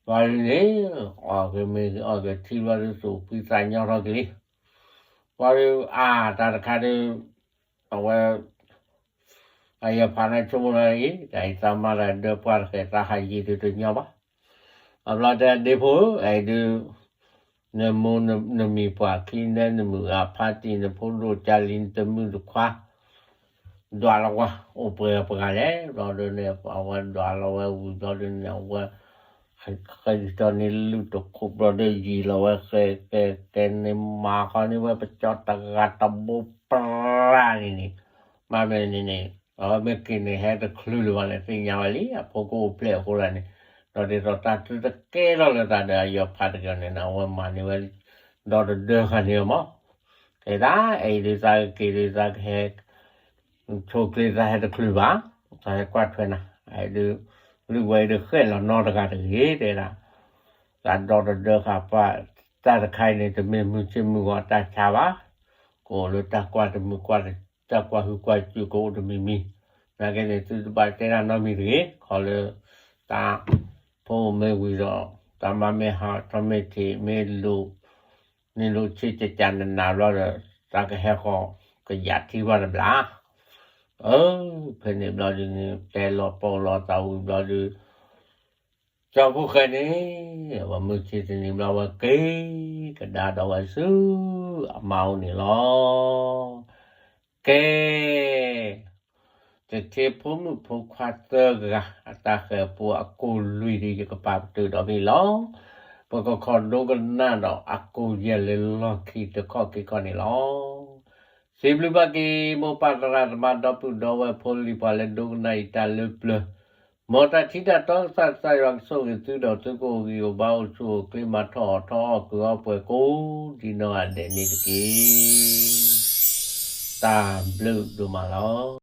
ဘျီဒ်န့ၣ် အီၣ်က့ၤမ့ၤအီၣ်က့ၤထံဘျီဒီး သူၣ်ဖှံသးညီထီၣ်က့ၤလံ, ဘျီဒီး အါ တၢ်တခါဒီး အဝဲ အယီၤဖးန့ၣ်ဆိကမိၣ်လၢအံၤ တၢ်အံၤသးမါတၢ်ဒၢပှၢ်တဃဲး သးဟးယံၤဒုးတညီဘၣ်, အဘျီတဲဒ့ဖိဧၢ အအံၤဒုး နမိၢ်နမံၤပှၢ်ခံနဲ နမုၢ်ဂၤဖါတံၢ် နဖိဒိၣ်ကၢ်လံ နတမုၣ်တခွါ ဒွးလီၤဝဲ အိၣ်ပှဲၤပှဲၤဂၤလဲၣ်, ဘျီဒုးန့ၣ် အဝဲဒွးလီၤဝဲဝံၤဘျီဒုးန့ၣ် အဝဲ ဃဲဃဲဒ်သိးန့ၣ် လုၢ်တခိၣ်ဘျီဒီး ယံာ်လီၤဝဲဃဲဃဲဃဲန့ၣ် မၤဃီန့ၢ်ဝဲပကၠီတဂၤတဘိပရၢ်န့ၣ်န့ၣ်, မ့မ့ၢ်န့ၣ်န့ၣ် အဝဲမ့ၢ်က့ၤန့ၣ် ဟဲတချုးလၢၤဘၣ်န့ၣ် သ့ၣ်ညါဝဲလံ အဖိကအိၣ်ဖျဲၣ်အဃိလၢန့ၣ်, ဒီးဒ်သိးတၢ်ထုတကဲထီၣ်လၢတၢ်ဒီး အယီၤဖးတဂၤန့ၣ်န့ၣ် အဝဲမၤန့ၢ်ဝဲ ဒီတဒၢဃာ်န့ၣ်လီၤမး, ကဲဒၣ် အဲၣ်ဒုးသးက့ၤဒုးသးကဟဲ ဆိကျ့သးဟဲတချုးဘၣ်, သးဟဲကွၢ်ထွဲနၤ, အဲၣ်ဒုး လုၢ်ဝဲအံၤဒုးဃဲၣ်လီၤနီတဂၤတဂ့ၤ တဲဒၣ်, သးဒီတဒၢဃာ်ပှၤ, တၢ်တခါအံၤန့ၣ် တမ့ၢ်မုၢ်ဆ့ၣ်မုၢ်ဂီၤတၢ်ဆါဘၣ်, ကအိၣ်လၢတၢ်ကွၢ်တမုာ်ကွၢ်, တၢ်ကွၢ်ဟုၣ်ကွၢ်စူၣ်ကအိၣ်တမံၤမံၤ, နာ်က့န့ၣ် သုတဘၣ်တဲတၢ်နီတမံၤတဂ့ၤ, ခီလၢ တၢ်ဖိမ့ၢ်ဝံၤဒီး တၢ်မါမ့ၢ်ဟးထီၣ်မ့ၢ်ထံး မ့ၢ်လိာ် န့ၣ်လိာ်ဆ့ကကနနၤဘျီဒီး တၢ်ကဟဲဃီၤကယၤထံဘၣ်တဘျီ, အၢ ဖဲန့ၣ်ဘျီဒုးန့ၣ် တဲလီၤပီၢ်လီၤသးဝံၤဘျီဒုး ကၠီဖိၣ်ဃဲန့ၣ် အဝဲမုၢ်ဆ့ၣ်တနံၤဘျီ အဝဲက့ၤကဒါဒီးဝဲဆူ အမါအိၣ်န့ၣ်လီၤ. ကဲ တထံဖိမုၣ်ဖိခွါသၢဂၤ အတၢ်ဃဲၤပူအကိၢ်လွံၢ်ဒီး ယကပာ်ပတုာ်ဒီးဖဲလီၤ. ပကခီဒိကနၣ်ဒီးအကိးယဲၢ်လၢလီၢ်ခံတခီၣ်ခံခီၣ်န့ၣ်လီၤ. စံးဘျုးဘၣ်က့ၤ မိၢ်ပၢ်သရၣ်သမါ ဒီပုၢ်ဒီဝဲၢ် ဖိလံၤ ပှၤလၢဒိကနၣ်အံၤတၢ်လၢပျၢၤ, မ်တၢ်ထံတၢ်တီကစၢ် ကစၢ်ယွၤကဆိၣ်ဂ့ၤသုဒီး သုကအိၣ်ဂံၢ်အိၣ်ဘါ အိၣ်ဆူၣ်အိၣ်ချ့ မၤထီၣ်အီၣ်ထီၣ်အီၣ် ကုၢ်အီၣ်ပှဲၤကိးဒံနီၢ်ဂၤဒဲးန့ၣ်တက့ၢ်. တၢ်ဘျုးဒိၣ်မးလီၤ.